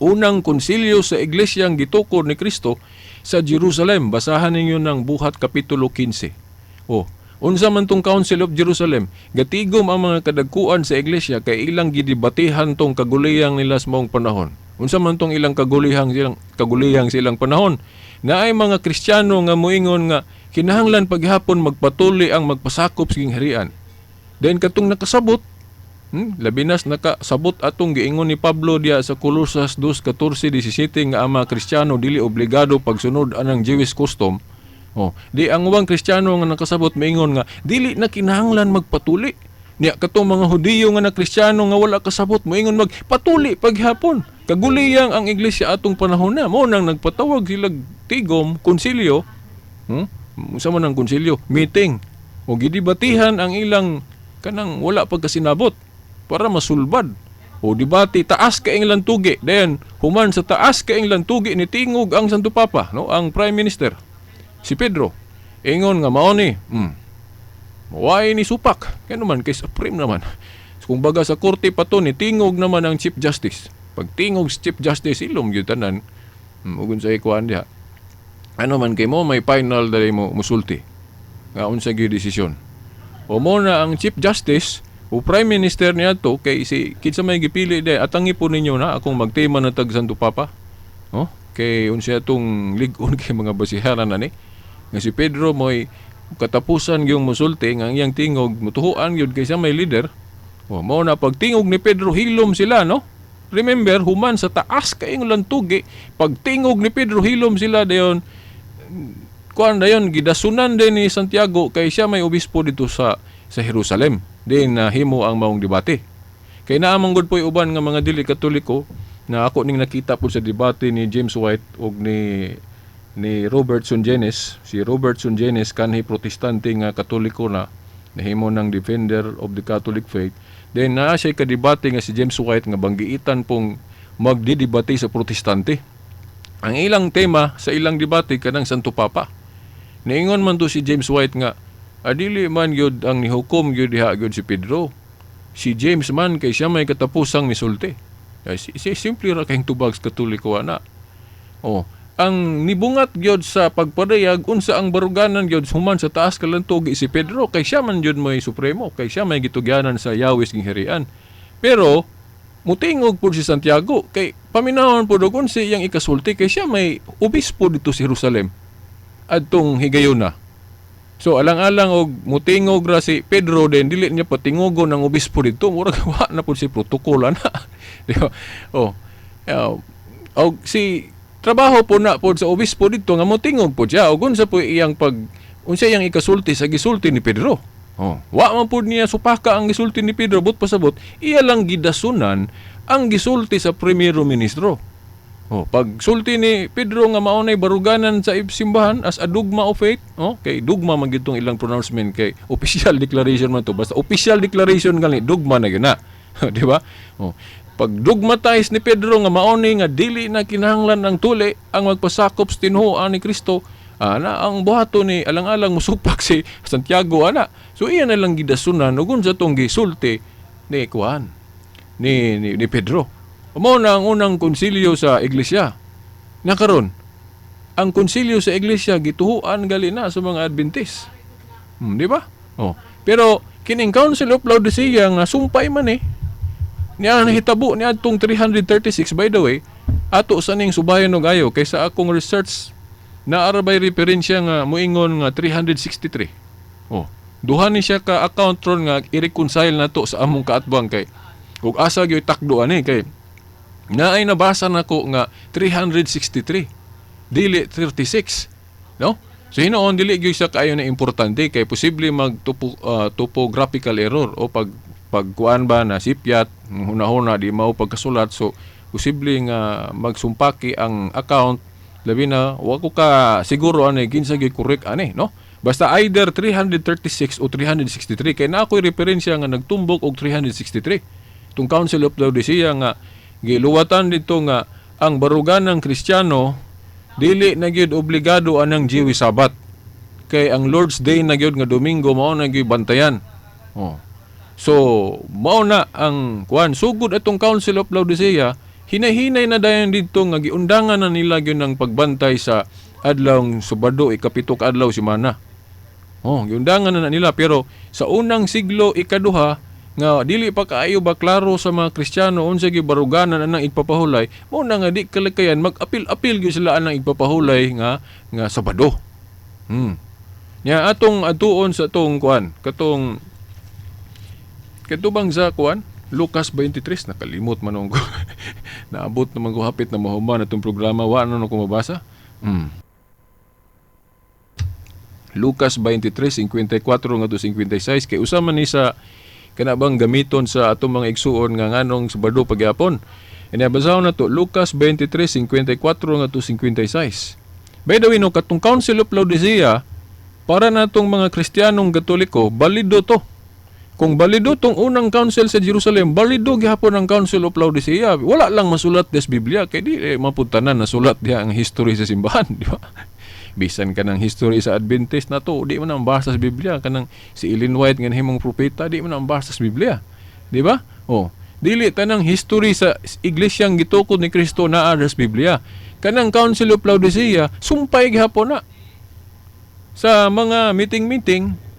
Unang konsilyo sa iglesia ang gitukod ni Kristo sa Jerusalem. Basahan ninyo ng Buhat kapitulo 15. Oh, unsa man tong Council of Jerusalem? Gatigom ang mga kadagkuan sa iglesia kay ilang gidibatihan tong kaguliyang nila sa maong panahon. Unsa man tong ilang kaguliyang sa ilang panahon? Naay mga Kristiyano nga moingon nga kinahanglan paghapon magpatuli ang magpasakop sa gingharian. Then katong nakasabot, labi nas nakasabot atong giingon ni Pablo diya sa Colosas 2:14-17 nga ang mga Kristiyano dili obligado pagsunod anang Jewish custom. Oh, di ang ubang Kristiyano nga nakasabot maingon nga dili na kinahanglan magpatuli. Niya katong mga Hudiyo nga na Kristiyano nga wala kasabot moingon magpatuli paghapon. Kaguliyang ang iglesia atong panahon na mo nang nagpatawag sila tigom konsilyo. Unsa man ang konsilyo? Meeting. O gidibatihan ang ilang kanang wala pagkasinabot para masulbad. O debate taas kaing lantugi. Then human sa taas kaing lantugi ni tingog ang Santo Papa, no, ang Prime Minister si Pedro. Ingon nga mao ni. Why ni supak? Kaya naman kay Supreme naman. Kung baga sa korte pa to ni tingog naman ang Chief Justice. Pag tingog sa Chief Justice, ilom gyud tanan. Ug sa ikuan diha. Ano man kay mo may final dali mo musulti. Nga unsa gyud desisyon. O mo na ang Chief Justice o Prime Minister niya to kay si kinsa may gipili di atangi po ninyo na akong magtema na tag Santo Papa. Oh, kay unsa atong lig-on kay mga basiharan ani nga si Pedro mo'y katapusan gyung musulti nga ang iyang tingog mutuhuan gyud kay siya may leader. Oh, mao na pagtingog ni Pedro hilom sila, no? Remember, human sa taas kaayong lantugi, pagtingog ni Pedro hilom sila. Dayon kuan, dayon gidasunan din ni Santiago kay siya may obispo dito sa Jerusalem. Din nahimo ang maong debate. Kay naa man gud po'y uban nga mga dili Katoliko na ako ning nakita po sa debate ni James White og ni Robert Sungenis. Si Robert Sungenis kanhi Protestante nga Katoliko na nahimo ng defender of the Catholic faith. Then naa siya kadebate nga si James White nga banggiitan pong magdidebate sa Protestante. Ang ilang tema sa ilang debate kanang Santo Papa. Niingon man to si James White nga adili man gyud ang nihukom gyud diha gyud si Pedro. Si James man kay siya may katapusang misulti. Ay, si simple ra kayong tubag sa Katoliko ana. Oh, ang nibungat gyud sa pagpadayag unsa ang baruganan gyud human sa taas kalantugi si Pedro kay siya man gyud may supremo, kay siya may gitugyanan sa Yawis ging harian. Pero mutingog pud si Santiago kay paminawon pud og unsa iyang ikasulti kay siya may obispo dito sa Jerusalem adtong higayuna. So alang-alang og mutingog ra si Pedro din dili niya patingogon ang obispo dito, murag wa na pud si protocol ana. Di ba? Oh. Og si trabaho po na po sa obispo dito nga motingog po siya og unsa po iyang pag unsa iyang ikasulti sa gisulti ni Pedro. Oh, wa man pud niya supaka ang gisulti ni Pedro, but pasabot iya lang gidasunan ang gisulti sa primero ministro. Oh, pag sulti ni Pedro nga mao nay baruganan sa simbahan as a dogma of faith, oh, kay dogma man gyud tong ilang pronouncement kay official declaration man to. Basta official declaration gani, dogma na gyud na. Di ba? Oh, pag dogmatize ni Pedro nga mao ni nga dili na kinahanglan ang tuli ang magpasakop sa tinuoan ni Kristo, ana ang buhaton ni alang-alang musupak si Santiago ana. So iya na lang gidasunan ug unsa tong gisulti ni kuan ni Pedro. Mao na ang unang konsilyo sa iglesia. Nakaron, ang konsilyo sa iglesia gituhuan gali na sa mga Adventist. Di ba? Oh. Pero kining Council of Laodicea nga sumpay man eh. Niya nahitabo niya atong 336. By the way, ato sa ning subayan og ayo kaysa akong research na arabay referensya nga moingon nga 363. Oh, duha ni siya ka account ron nga i-reconcile na to sa among kaatbang kay ug asa gyud takdo ani kay naay nabasa nako nga 363 dili 36, no? So hinuon, dili gyud siya kaayo na importante kay posible mag topographical error o pag pagkuan ba na sipyat, huna-huna di mao pagkasulat, so posible nga magsumpaki ang account. Labi na wa ko ka siguro ani kinsa gyud correct ani, no? Basta either 336 o 363, kay naa ko'y referensya nga nagtumbok og 363 tung Council of Laodicea nga giluwatan dito nga ang baruganang Kristiyano dili na gyud obligado anang Jewish Sabbath kay ang Lord's Day na gyud nga Domingo mao na gyud bantayan. Oh. So mao na ang kuan, sugod atong Council of Laodicea, hinay-hinay na dayon didto nga giundangan na nila gyud ang pagbantay sa adlawng Sabado, ikapito ka adlaw semana. Oh, giundangan na nila, pero sa unang siglo ikaduha nga dili pa kaayo ba klaro sa mga Kristiyano unsa gyud baruganan anang igpapahulay, mao na nga di kalikayan mag-apil-apil gyud sila anang igpapahulay nga nga Sabado. Nya atong atuon sa atong kuan, katong katubang sa kuan Lucas 23, nakalimot man ko. Naabot naman ko, hapit na mahuman atong programa, wa na ko mabasa. Lucas 23:54 ngadto 56, kay usa man ni sa kana bang gamiton sa atong mga igsuon nga nganong Sabado pagyapon. Nya basahon na to, Lucas 23:54 ngadto 56. By the way, no, katong Council of Laodicea, para natong mga Kristiyanong Katoliko, balido to. Kung balido tong unang council sa Jerusalem, balido gihapon ang Council of Laodicea. Wala lang masulat des Biblia kay di eh, mapuntanan nasulat diha ang history sa simbahan, di ba? Bisan ka ng history sa Adventist na to, di man ang basa sa Biblia. Kanang si Ellen White nga nahimong propeta, di man ang basa sa Biblia. Di ba? Oh, dili tanang history sa iglesyang gitukod ni Kristo naa sa Biblia. Kanang Council of Laodicea, sumpay gihapon na sa mga meeting-meeting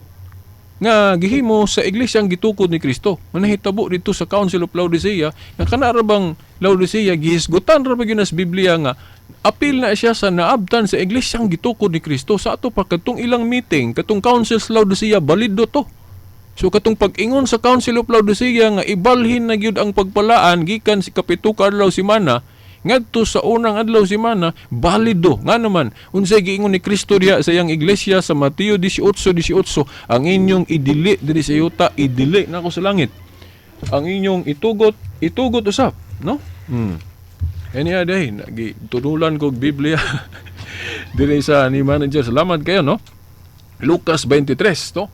nga gihimo sa iglesyang gitukod ni Kristo. Manahitabo dito sa Council of Laodicea nga kana ra bang Laodicea, gihisgutan ra ba gyud sa Biblia nga apil na siya sa naabtan sa iglesyang gitukod ni Kristo. Sa ato pa, katong ilang meeting, katong Council sa Laodicea, balido to. So katong pag-ingon sa Council of Laodicea nga ibalhin na gyud ang pagpalaan gikan si kapito ka adlaw semana ngadto sa unang adlaw semana, balido. Nga naman, unsay giingon ni Kristo diha sa iyang iglesia sa Mateo 18:18? "Ang inyong idili diri sa yuta, idili nako sa langit. Ang inyong itugot, itugot usab," no? Any day, tudulan kog Biblia diri sa ni manager. Salamat kayo, no? Lucas 23, no?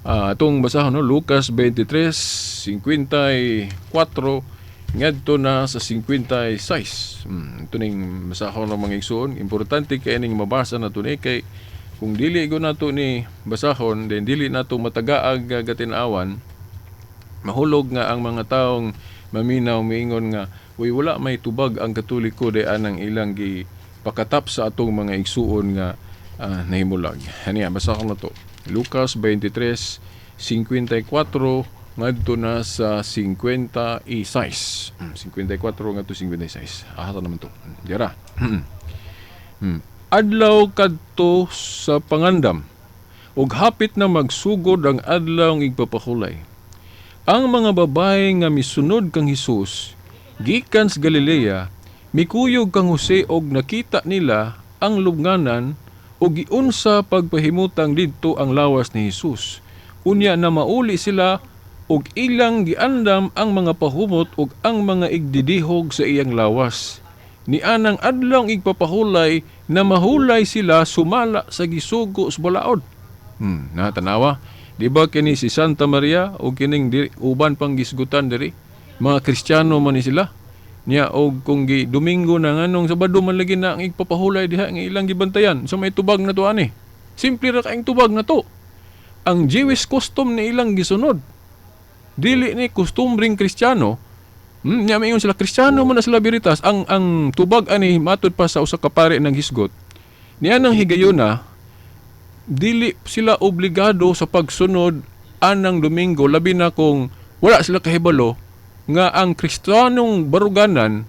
Atong basahon, no? Lucas 23:54 ngadto na sa 56. Ito ning basahon ng mga igsoon. Importante kay ning mabasa na to ni, kay kung dili ko nato ni basahon, then dili nato matagaag gatinawan, mahulog nga ang mga taong maminaw miingon nga, "Uy, wala may tubag ang Katoliko di anang ilang gi pakatap sa atong mga igsuon nga nahimulag." Haniya, basahon na to. Lucas 23:54 ngadto na sa 56. 54 ngadto 56. Ah, naman to. Dira. Adlaw kadto sa pangandam ug hapit na magsugod ang adlaw igpapahulay. Ang mga babae nga misunod kang Hesus gikan sa Galilea mikuyog kang Jose og nakita nila ang lubnganan ug giunsa pagpahimutang didto ang lawas ni Hesus. Unya na mauli sila ug ilang giandam ang mga pahumot ug ang mga igdidihog sa iyang lawas. Ni anang adlaw igpapahulay na mahulay sila sumala sa gisugo sa balaod. Na tanawa. Di ba kini si Santa Maria o kining diri, uban pang gisgutan diri? Mga Kristiyano man ni sila. Niya og kung gi Domingo na, nganong Sabado man lagi na ang igpapahulay diha nga ilang gibantayan? So may tubag na to ani. Simple ra kaayong tubag na to. Ang Jewish custom ni ilang gisunod. Dili ni kostumbring Kristiyano. Nya maingon sila Kristiyano man na sila Veritas. Ang tubag ani matud pa sa usa ka pare ng hisgot. Niya nang higayuna dili sila obligado sa pagsunod anang Domingo, labi na kung wala sila kahibalo nga ang Kristiyanong baruganan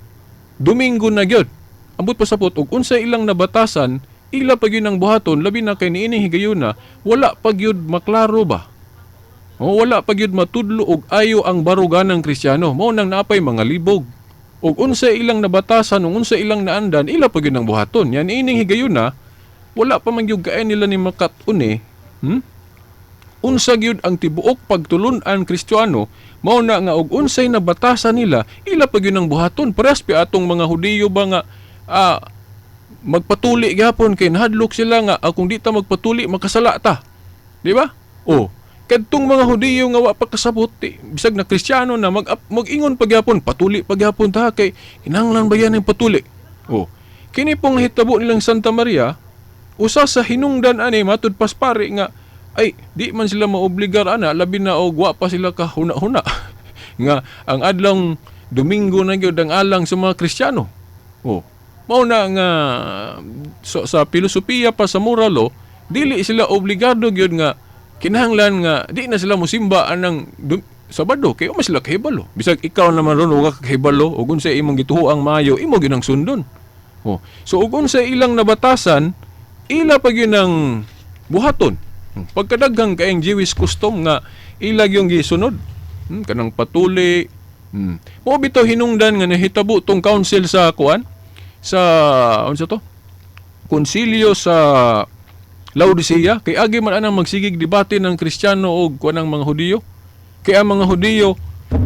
Domingo na gyud. Ambot pasapot, og unsa ilang nabatasan, ila pa gyud ang buhaton, labi na kay niining higayuna wala pa gyud maklaro ba. O wala pa gyud matudlo og ayo ang baruganang Kristiyano. Mao nang naapay mga libog. Og unsa ilang nabatasan ug unsa ilang naandan, ila pa gyud ang buhaton. Yan ining higayuna Wala pa man gyud kaay nila ni makat-on eh. Unsa gyud ang tibuok pagtulun-an Kristiyano, mao na nga og unsay nabatasan nila, ila pa gyud ang buhaton. Parehas pi atong mga Hudiyo ba nga magpatuli gyapon kay nahadlok sila nga kung di ta magpatuli makasala ta. Di ba? Oh, kadtong mga Hudiyo nga wa pa kasabot, di, bisag na Kristiyano na mag-ingon pa gyapon, patuli pa gyapon ta kay kinahanglan ba yan ang patuli? Oh, kini pong hitabo nilang Santa Maria, usa sa hinungdan ani matud pas pare nga ay di man sila maobligar ana, labi na og wa pa sila ka huna-huna nga ang adlong Domingo na gyud ang alang sa mga Kristiyano. Oh, mao na nga so, sa filosofiya pa sa moralo, dili sila obligado gyud nga kinahanglan nga di na sila mosimba anang Sabado kay uma sila kahibalo. Bisag ikaw naman ron wa ka kahibalo ug unsa imong gituoang maayo, imo gyud ang sundon. Oh, so ug unsa ilang nabatasan, ila pa gyud ang buhaton. Pagkadaghang kaayong Jewish custom nga ila gyung gisunod. Kanang patuli. Mo bitaw hinungdan nga nahitabo tong council sa kuan sa unsa to? Konsilyo sa Laodicea kay agi man anang magsigig debate ng Kristiyano og kuan ang mga Hudiyo. Kay ang mga Hudiyo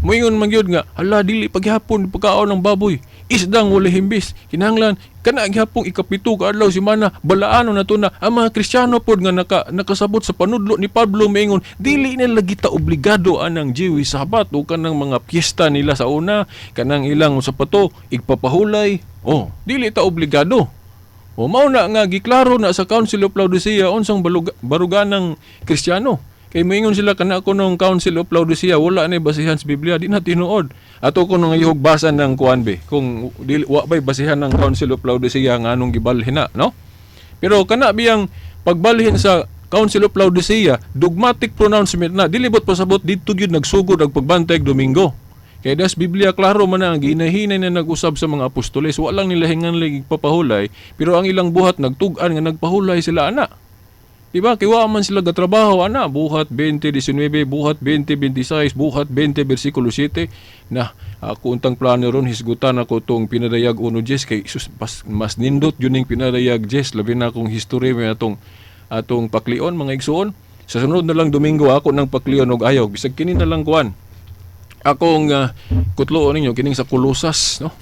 moingon man gyud nga hala dili paghapon pagkaon ng baboy, isdang wala himbis, kinahanglan kana gihapong ikapito ka adlaw semana balaano na to na. Ang mga Kristiyano pod nga nakasabot sa panudlo ni Pablo moingon dili na lagi ta obligado anang Jewish Sabbath o kanang mga piyesta nila sa una, kanang ilang sa pato igpapahulay. Oh, dili ta obligado. O mao na nga giklaro na sa Council of Laodicea unsang baruganang Kristiyano. Kay moingon sila kana ko nung Council of Laodicea wala na basihan sa Biblia, di na tinuod. Ato ko nung ihog basa ng kuan be kung dili wa bay basihan ng Council of Laodicea nga anong gibalhin na, no? Pero kana biyang pagbalhin sa Council of Laodicea, dogmatic pronouncement na, dili bot pasabot didto gyud nagsugod ang pagbantay og Domingo. Kay das Biblia klaro man na ang ginahinay na nag-usab sa mga apostoles, wa lang nila hinganlig papahulay, pero ang ilang buhat nagtug-an nga nagpahulay sila ana. Di ba? Kay wa man sila gatrabaho ana, Buhat 20:19, Buhat 20:26, Buhat 20 versikulo 7 na ako untang plano ron hisgutan ako tong Pinadayag 1:10 kay sus, mas nindot yun ning Pinadayag 10, labi na akong history may atong paklion mga igsuon. Sa sunod na lang Domingo ako nang paklion og ayaw bisag kini na lang kuan. Akong kutloon ninyo kining sa Kolosas, no?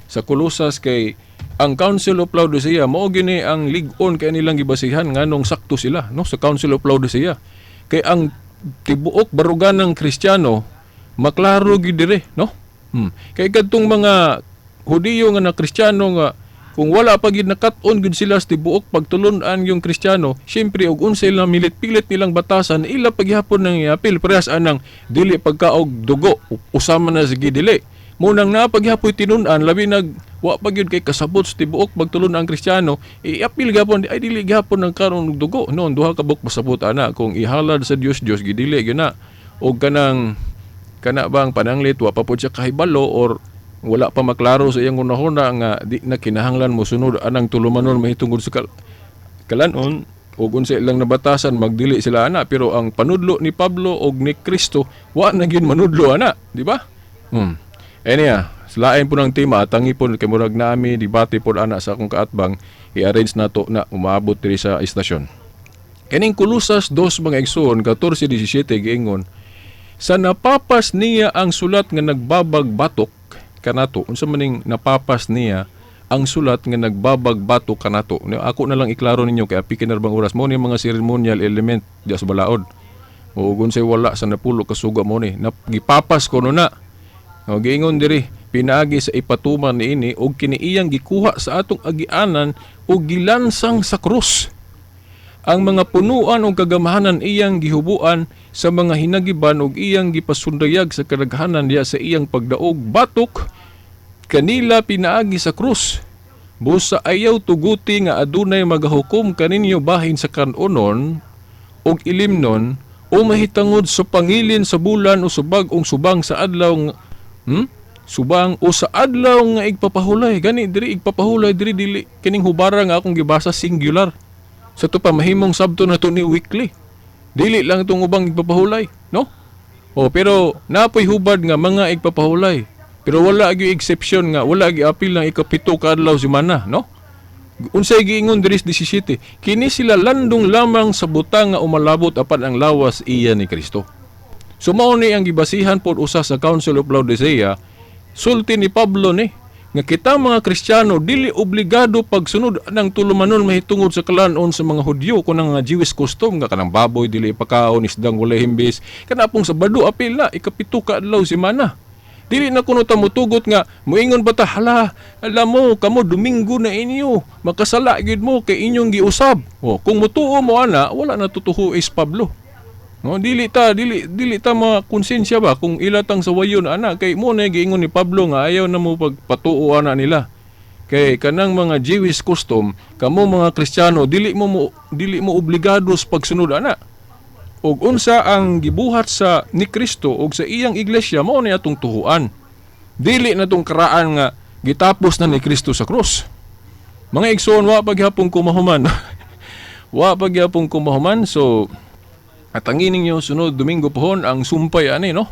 Sa Kolosas kay ang Council of Laodicea mao gini ang lig-on kay nilang gibasihan nganong sakto sila, no, sa Council of Laodicea. Kay ang tibuok barugan ng Kristiyano maklaro gid dire, no? Kay kadtong mga Hudiyo nga na Kristiyano nga kung wala pa gid nakat-on gid sila sa tibuok pagtulun-an yung Kristiyano, syempre og unsay lang milit-pilit nilang batasan, ila paghapon nang iapil parehas anang dili pagkaog dugo, usama na sige dili. Munang napaghapoy tinun-an, labi nag wa pa gyud kay kasabot sa tibuok pagtulun-an Kristiyano, iapil gapon ay dili gihapon ang karon og dugo. Noon duha ka buok pasabot ana kung ihalad sa Dios, Dios gidili gyud na. Og kanang kana bang pananglit wa pa pud siya kahibalo or wala pa maklaro sa iyang hunahuna nga di na kinahanglan mo sunod anang tulumanon mahitungod sa kalanon og unsa ilang nabatasan magdili sila ana, pero ang panudlo ni Pablo og ni Kristo wa na gyud manudlo ana, di ba? Eniya, lain po ng tema, tangi po kay murag nami debate po ana sa akong kaatbang, i-arrange nato na umaabot diri sa istasyon. Kining Kolosas 2 mga igsoon 14:17 giingon sa napapas niya ang sulat nga nagbabagbatok kanato. Unsa maning napapas niya ang sulat nga nagbabagbatok kanato? Ako na lang iklaro ninyo kay apikin na bang oras mo ni mga ceremonial element diya sa balaod. O unsay wala sa napulo ka suga mo ni gipapas ko no na. O, giingon diri pinaagi sa ipatuman niini og kini iyang gikuha sa atong agianan og gilansang sa krus. Ang mga punuan og kagamahanan iyang gihubuan sa mga hinagiban og iyang gipasundayag sa kadaghanan diya sa iyang pagdaog batok kanila pinaagi sa krus. Busa ayaw tuguti nga adunay magahukom kaninyo bahin sa kanonon og ilimnon o mahitangod sa pangilin sa bulan o sa bag-ong subang sa adlaw subang o sa adlaw nga igpapahulay. Gani diri igpapahulay diri dili kining hubara nga akong gibasa singular. Sa to pa mahimong sabto na to ni weekly. Dili lang itong ubang igpapahulay, no? O pero napoy hubad nga mga igpapahulay. Pero wala gyud exception nga wala gyud apil ng ikapito ka adlaw semana, no? Unsay giingon diri sa 17? Kini sila landong lamang sa butang nga umalabot, apan ang lawas iya ni Kristo. So mao ni ang gibasihan pod usa sa Council of Laodicea. Sulti ni Pablo ni nga kita mga Kristiyano dili obligado pagsunod ng tulumanon mahitungod sa kalan-on sa mga Hudyo kun ang Jewish custom nga kanang baboy dili ipakaon, isdang walay himbis, kana pong Sabado apil na 7 ka adlaw semana. Dili na kuno ta mutugot nga muingon ba ta, "Hala, alam mo kamo, Domingo na inyo, makasala gyud mo kay inyong giusab." Oh, kung mutuo mo ana, wala na tutuho is Pablo. No, dili ta makonsensya ba kung ila tang sawayon ana, kay mo na giingon ni Pablo nga ayaw na mo pagpatuo ana nila. Kay kanang mga Jewish custom, kamo mga Kristiyano dili mo obligado sa pagsunod ana. Og unsa ang gibuhat sa ni Kristo og sa iyang iglesia, mao ni atong tuhuan. Dili na tong karaan nga gitapos na ni Kristo sa krus. Mga igsoon, wa pagyapon ko mahuman. Wa pagyapon ko mahuman, so atangin ninyo sunod Domingo pohon ang sumpay ani, no?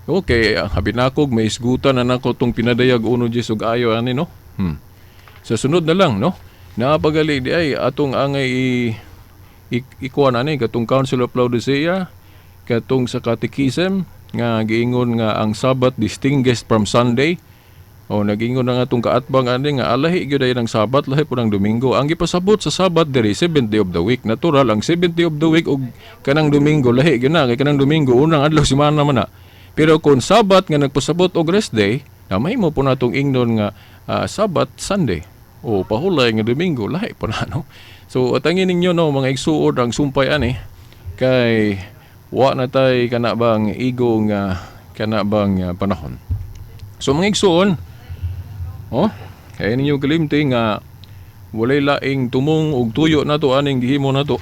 Okay, habi nakog may isgutan na nako tong pinadayag uno Diyos ug ayo ani, no? Sa sunod na lang, no? Napagali di ay atong angay ikuan ani katong Council of Laodicea, katong sa Catechism nga giingon nga ang Sabbath distinguished from Sunday. O nagingon na nga atong kaatbang ani nga alahi gyud ay ng Sabat, lahi po ng Domingo. Ang gipasabot sa Sabat diri, seventh day of the week. Natural, ang seventh day of the week ug kanang Domingo lahi gyud na, kay kanang Domingo unang adlaw semana man na. Pero kung Sabat nga nagpasabot og rest day, na mahimo po natong ingnon nga Sabat Sunday o pahulay nga Domingo, lahi po na, no? So atangin ninyo, no, mga igsuon, ang sumpay ani kay wa na tay kana bang igo nga kana bang panahon. So mga igsuon, oh, kaya ninyo kalimti nga walay laing tumong og tuyo nato aning gihimo nato.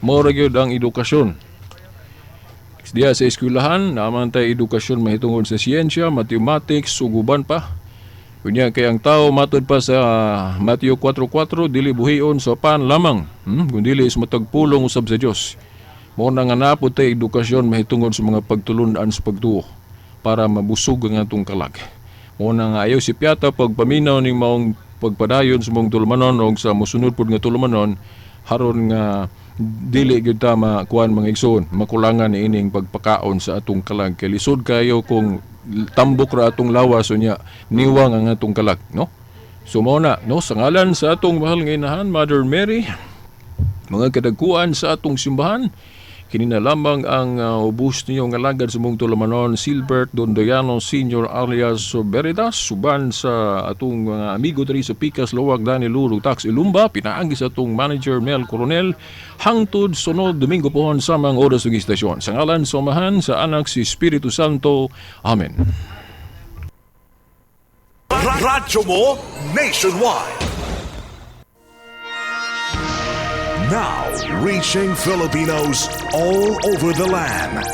Mao ra gyud ang edukasyon. Diya sa eskwelahan, naman tay edukasyon mahitungod sa siyensya, mathematics, ug uban pa. Unya kay ang tao, matud pa sa Mateo 4:4, dili buhion sa pan lamang, Kundi sa matag pulong usab sa Dios. Mao na nga napod tay edukasyon mahitungod sa mga pagtulun-an sa pagtuo para mabusog ang atong kalag. Mao na nga ayaw si Piata pagpaminaw ning maong pagpadayon sa mong tulumanon og sa mosunod pud nga tulumanon, haron nga dili gyud ta makuan, mga igsoon, makulangan ni ining pagpakaon sa atong kalag, kay lisod kayo kung tambok ra atong lawas, unya niwang ang atong kalag, no? So mao na, no, sa ngalan sa atong mahal nga inahan, Mother Mary, mga kadagkuan sa atong simbahan, kini na lamang ang ubos ninyo nga alagad sa mong tulumanon, Silbert Dondoyano Senior alias Veritas, suban sa atong mga amigo diri sa Pikas, Lowag, Dani Luro, Tax Ilumba, pinaagi sa atong manager Mel Coronel, hangtod sunod Domingo pohon sa mga oras ug istasyon. Sa ngalan sa Amahan, sa Anak, si Espiritu Santo. Amen. Radyo mo nationwide. Now, reaching Filipinos all over the land.